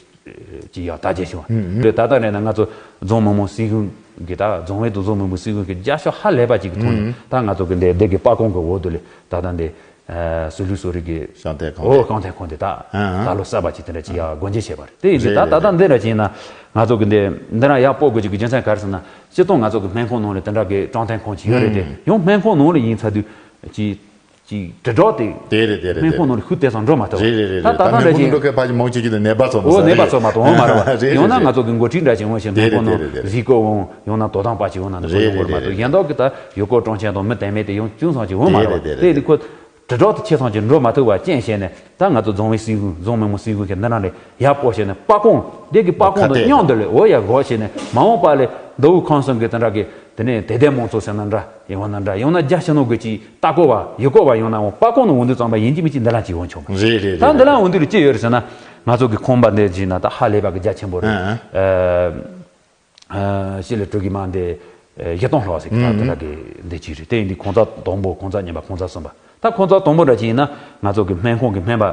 ཅིག་ཡར་དར་རྒྱས་བྱུང་བ། ཨུ་ཨུ། དེ་ད་ལྟ་ནས་ན་ང་ཚོ་རྫོང་མི་དམངས་སྲིད་གཞུང་གི་ད་རྫོང་བལ་དང་རྫོང་མི་དམངས་སྲིད་གཞུང་གི་རྒྱབ་སྐྱོར་ཧ་ལས་པ་ཅིག་གི་ཐོག་ནས། ཨུ་ཨུ། ད་ང་ཚོ་གི་འདི་སྡེ་དགེ་སྤར་ཁང་གི་འོག་ཏུ་ལས་ད་ལྟ་འདི། ཨ། སི་ལུ་གསོ་རིག་གི་བཤམས་སྟོན་ཁང་། ཨོ། དེ་བཤམས་སྟོན་ཁང་དེ་ད། ཨ་ཨ། ད་ལོ་གསར་པ་ཅིག་དེ་འདྲ་ཅིག་ཡར་སྒོ་འབྱེད་བྱས་པ་རེད། དེ་ཡིན་དུས་ད་རེད་ད་ལྟ་རེད་འདི་འདྲ་ཅིག་ཡིན་ན་ང་ཚོ་གི་འདི་འདི་རང་ཡར་སྤོ་དགོས་ཀྱི་རྒྱུ་མཚན་ག་རེ་ཟེར་ན། སྤྱིར་བཏང་ང་ཚོ་གི་སྨན་ཁང་ནང་ལ་དེ་འདྲ་གི་བཤམས་སྟོན་ཁང་ཅིག་ཡོད་རེད་དེ། ཨུམ། ཡང་སྨན་ཁང་ནང་ལ་ཡིན་ཚར་དུས་ཅིག་ཅིག་དྲིལ་བསྒྲགས་དེ། དེ་རེད་དེ་རེད་དེ། སྨན་ཁང་ནང་ལ་ཤུགས་དེ་ཙམ་འགྲོ་མ་ཐུབ་པ། རེད་རེད་རེད། ད་ད་ད་ལྟ་ལྟ་ནས་ཀུན་འགྲོ་མཁན་ཕལ་ཆེར་མང་ཆེ་ཤོས་དེ་ནད་པ་ཚོ་མ་ཨོ་ཟ་ནད་པ་རེད། ཚོ་མ་གཏོགས་འོང་མ་རེད་བ། རེད་ཡང་ན་རེད་ང་ཚོ་གི་འགོ་ཁྲིད་འདྲ་ཞིག་འོང་ཞིང་། རེད་སྨན་ཁང་ནང་རེད་རེད་རེད། གཟིགས་སྐོར་འོང་། ཡང་ན་དོ་དམ་པ་ཅིག་འོང་ན་ནི་རེད་འོང་གི་མ་རེད་རེད་རེད། ཡིན་མདོག་གི་ད་ཡུལ་སྐོར་སྤྲོ་འཆམ་དང་མི་དད་མེད་དེ་ཡང་ཅུང་ཙམ་ཅིག་འོང་མ་རེད་བ། རེད་རེད་རེད། དེ་ཡིན་དུས་ཁོ་དྲིལ་བསྒྲགས་དེ་ཆེ་ཙམ་ཅིག་འགྲོ་མ་ཐུབ་པ་རྐྱེན་བྱས་ནས། ད་ང་ཚོ་རྫོང་བལ་སྲིད་གཞུང་རྫོང་མི་དམངས་སྲིད་གཞུང་གི་འདི་རང་ལས་ཡར་སྤོ་བྱས་ནས་སྤར་ཁང་འདི་གི་སྤར་ཁང་དང་མཉམ་དུ་ལས་འོ་ཡར་སྒོ་ཕྱེ་ནས་མ་འོངས་པ་ལས་མདོ་དབུས་ཁམས་གསུམ་གི་དེ་འདྲ་གི་དེ་ནས་དད་ལྡན་མང་ཚོགས་ཟེར་ན་འདྲ་ཡོང་ན་འདྲ། ཡང་ན་རྒྱ་ཕྱི་ནང་གི་ཅིག་ལྟ་སྐོར་བ་ཡུལ་སྐོར་བ་ཡོང་ན་འོང་སྤར་ཁང་ནང་འོང་དུས་ཙམ་པ་ཡིན་གཅིག་མིན་གཅིག་འདི་ལ་ཅིག་འོང་ཆོག་མ། རེད་རེད་རེད། ད་འདི་ལ་འོང་དུས་ལ་ཅི་ཡོད་རེད་ཟེར་ན། ང་ཚོ་གི་ཁང་པ་འདི་ཅིག་ན་ད་ཧ་ལས་པ་གི་རྒྱ་ཆེན་པོ་རེད། ཨ་ཨ། ཨ། ཨ། ཤེས་ལ་སྤྲོ་གི་མ་འདི། ཨ། བཞི་སྟོང་ལྷག་ཟིག་ད་ཨུམ། དེ་འདྲ་གི་འདི་ཅིག་རེད། དེ་ཡིན་དུས་ཁང་ཚན་དང་པོ་ཁང་ཚན་གཉིས་པ་ཁང་ཚན་གསུམ་པ། ད་ཁང་ཚན་དང་པོ་འདྲ་ཅིག་ཡིན་ན་ང་ཚོ་གི་སྨན་ཁང་གི་སྨན་པ་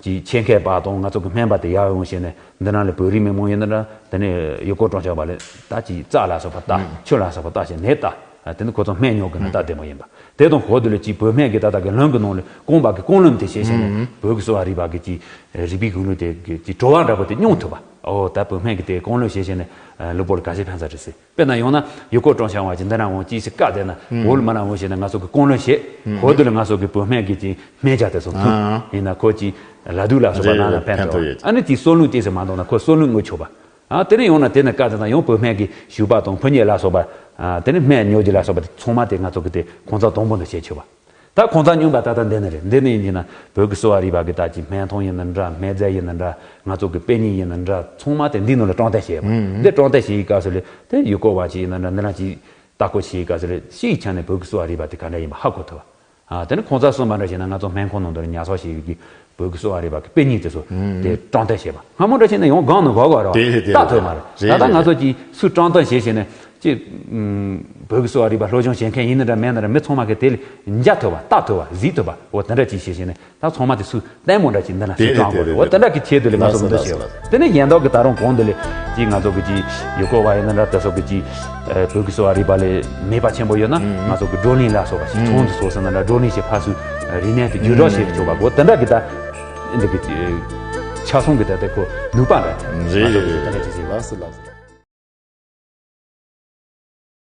ཅིག་ཆེད་མཁས་པ་དང་ང་ཚོ་གི་སྨན་པ་དེ་ཡར་ཡོང་བྱས་ནས་འདི་ནང་ལ་བོད་རིགས་མི་མང་ཡིན་ན་འདྲ། དེ་ནས་ཡུལ་སྐོར་སྤྲོ་འཆམ་པ་ལ་ད་ཅིག་རྩྭ་ལ་སོགས་པ་ལྟ། ཨུམ། ཆུ་ལ་སོགས་པ་ལྟ་བྱས་ནས་ལྟ། ཨ། དེ་ནི་ཁོ་ཚོ་སྨན་ཉོ་གི་ན་ལྟ་བདེ་མོ་ཡིན་པ། དེ་དང་ཧོ་དུ་ལ་ཅིག་བོད་སྨན་གྱི་ད་ལྟ་གི་ལུང་གི་ནང་ལ་རྐང་པ་གི་རྐང་ལུང་དེ་བྱས་བྱས་ནས་ཨུམ། བོད་ཀྱི་གསོ་བ་རིག་པ་གི་ཅིག་རིག་པའི་གཞུང་ལུགས་དེ་གི་ཅིག་བྲོ་བ་འདྲ་པོ་དེ་མྱོང་ཐུབ་པ། ཨོ་ད་བོད་སྨན་གྱི་དེ་རྐང་ལུང་བྱས་བྱས་ནས་ལུས་པོ་ལ་ག་ཚད་ཕན་ས་རེད་ཟེར། དཔེར་ན་ཡང་ན་ཡུལ་སྐོར་སྤྲོ་འཆམ་པ་ཅིག་འདི་ན་འོང་ཅིག་ཞིག་བཀག་བསྡད་ན་ཨུམ། འོ་ལ་མ་ན་འོང་བྱས་ན་ང་ཚོ་གི་རྐང་ལུང་བྱས། ཨུམ། ཧོ་དུ་ལ་ང་ཚོ་གི་བོད་སྨན་གྱི་ཅིག་སྨན་ཇ་དེ་ཚོ་འཐུང་། ཨ། ཡིན་ན་ཁོ་ཅིག་ལ་དུག་ལ་སོགས་པ་རེད་ན་ན་རེད། ཕན་ཕན་ཐོགས་ཐོགས་ཡོད། ཨ་ནི་ཅིག་སོ་ལུང་ཅིག་ཟེར་མ་འདུག་ན་ཁོ་སོ་ལུང་ངོ་ཆོད་པ། ཨ། དེ་ནས་ཡང་ན་དེ་ནས་བཀག་དེ་དང་ཡང་བོད་སྨན་གྱི་བྱུག་པ་དང་ཕོ་ཉ་ལ་སོགས་པ། ཨ། དེ་ནས་སྨན་ཉོ་རྒྱུ་ལ་སོགས་པ་དེ་ཚང་མ་དེ་ང་ཚོ་གི་དེ་ཁང་ཚན་དང་པོ་ནས་བྱས་ཆོག་པ། ད་ཁང་ཚན་གཉིས་པ་ད་ལྟ་འདི་ནས་རེད། འདི་ནས་ཡིན་གྱི་ན་བོད་ཀྱི་གསོ་བ་རིག་པ་གི་ད་ཅིག་སྨན་ཐང་ཡིན་ན་འདྲ། སྨན་རྫས་ཡིན་ན་འདྲ། ང་ཚོ་གི་དཔེ་རྙིང་ཡིན་ན་འདྲ། ཚང་མ་དེ་འདི་ནང་ལ་དྲང་བདེན་བྱས་པ། ཨུམ། འདི་དྲང་བདེན་བྱེད་ཡི་སྐབས་སུ་ལས་དེ་ཡུལ་སྐོར་བ་ཅིག་ཡིན་ན་འདྲ། འདི་ན་ཅིག་ལྟ་སྐོར་བྱེད་ཡི་སྐབས་སུ་ལས་སྤྱིའི་ཆ་ནས་བོད་ཀྱི་གསོ་བ་རིག་པ་དེ་ག་འདྲ་ཡིན་པ་ཧ་གོ་ཐུབ་པ། ཨ། དེ་ནི་ཁང་ཚན་གསུམ་པ་འདྲ་བྱས་ན་ང་ཚོ་སྨན་ཁང་ནང་དུ་ཉར་ཚགས་བྱས་ཡོད་ཀྱི་བོད་ཀྱི་གསོ་བ་རིག་པ་གི་དཔེ་རྙིང་དེ་ཚོ་ཨུམ། དེ་དྲང་བདེན་བྱས་པ། སྔ་མོ་འདྲ་བྱས་ན་ཡང་སྒང་ནས་གོ་གོ་རོགས། དེ་རེད་དེ་ལྟ་རེད། ཐུབ་མ་རེད། རེད་ད་ལྟ་རེད་ང་ཚོ་རེད། ཀྱིས་སུ་དྲང་བདེན་བྱས་བྱས་ནས་ཅིག་ཨུམ། བོད་ཀྱི་གསོ་བ་རིག་པ་སློབ་སྦྱོང་བྱེད་མཁན་ཡིན་ན་འདྲ་མེད་ན་འདྲ་མི་ཚང་མ་གིས་དེ་ལ་མཇལ་ཐུབ་པ་ལྟ་ཐུབ་པ་གཟིགས་ཐུབ་པ་འོ་དེ་འདྲ་ཅིག་བྱས་བྱས་ནས། ད་ཚང་མ་དེ་ཚོས་ལྟད་མོ་འདྲ་ཅིག་འདི་ན་དེ་ཞིག་རེད་དྲངས་དགོས་རེད། འོ་དེ་འདྲ་གི་ཆེད་དུ་ལས་ང་ཚོ་འདི་བྱས་པ། དེ་ནས་ཡན་ཐོག་གི་ད་རུང་གོང་དུ་ལས་ཅིག་ང་ཚོ་གི་ཅིག་ཡུལ་སྐོར་བ་ཡིན་ན་འདྲ་དེ་ཚོ་གི་ཅིག་བོད་ཀྱི་གསོ་བ་རིག་པ་ལས་མོས་པ་ཆེན་པོ་ཡོད་ན་ང་ཚོ་གི་བགྲོ་གླེང་ལ་སོགས་པ་ཞིག་ཚོགས་འདུ་སོགས་སུ་ན་འདྲ་བགྲོ་གླེང་བྱེད་ཕར་ཚུར་རིག་གནས་དེ་བརྒྱུད་སྒྲོག་བྱེད་ཆོག་པ་འོ་དེ་འདྲ་གི་ད་འདི་གི་ཅིག་ཆ་ཚང་གི་ད་ལྟ་ཁོ་ནུས་པ་རེད། རེད། ང་ཚོ་གི་ད་ལྟ་ཅི་ཞིག་ལགས་སོ་ལགས་སོ།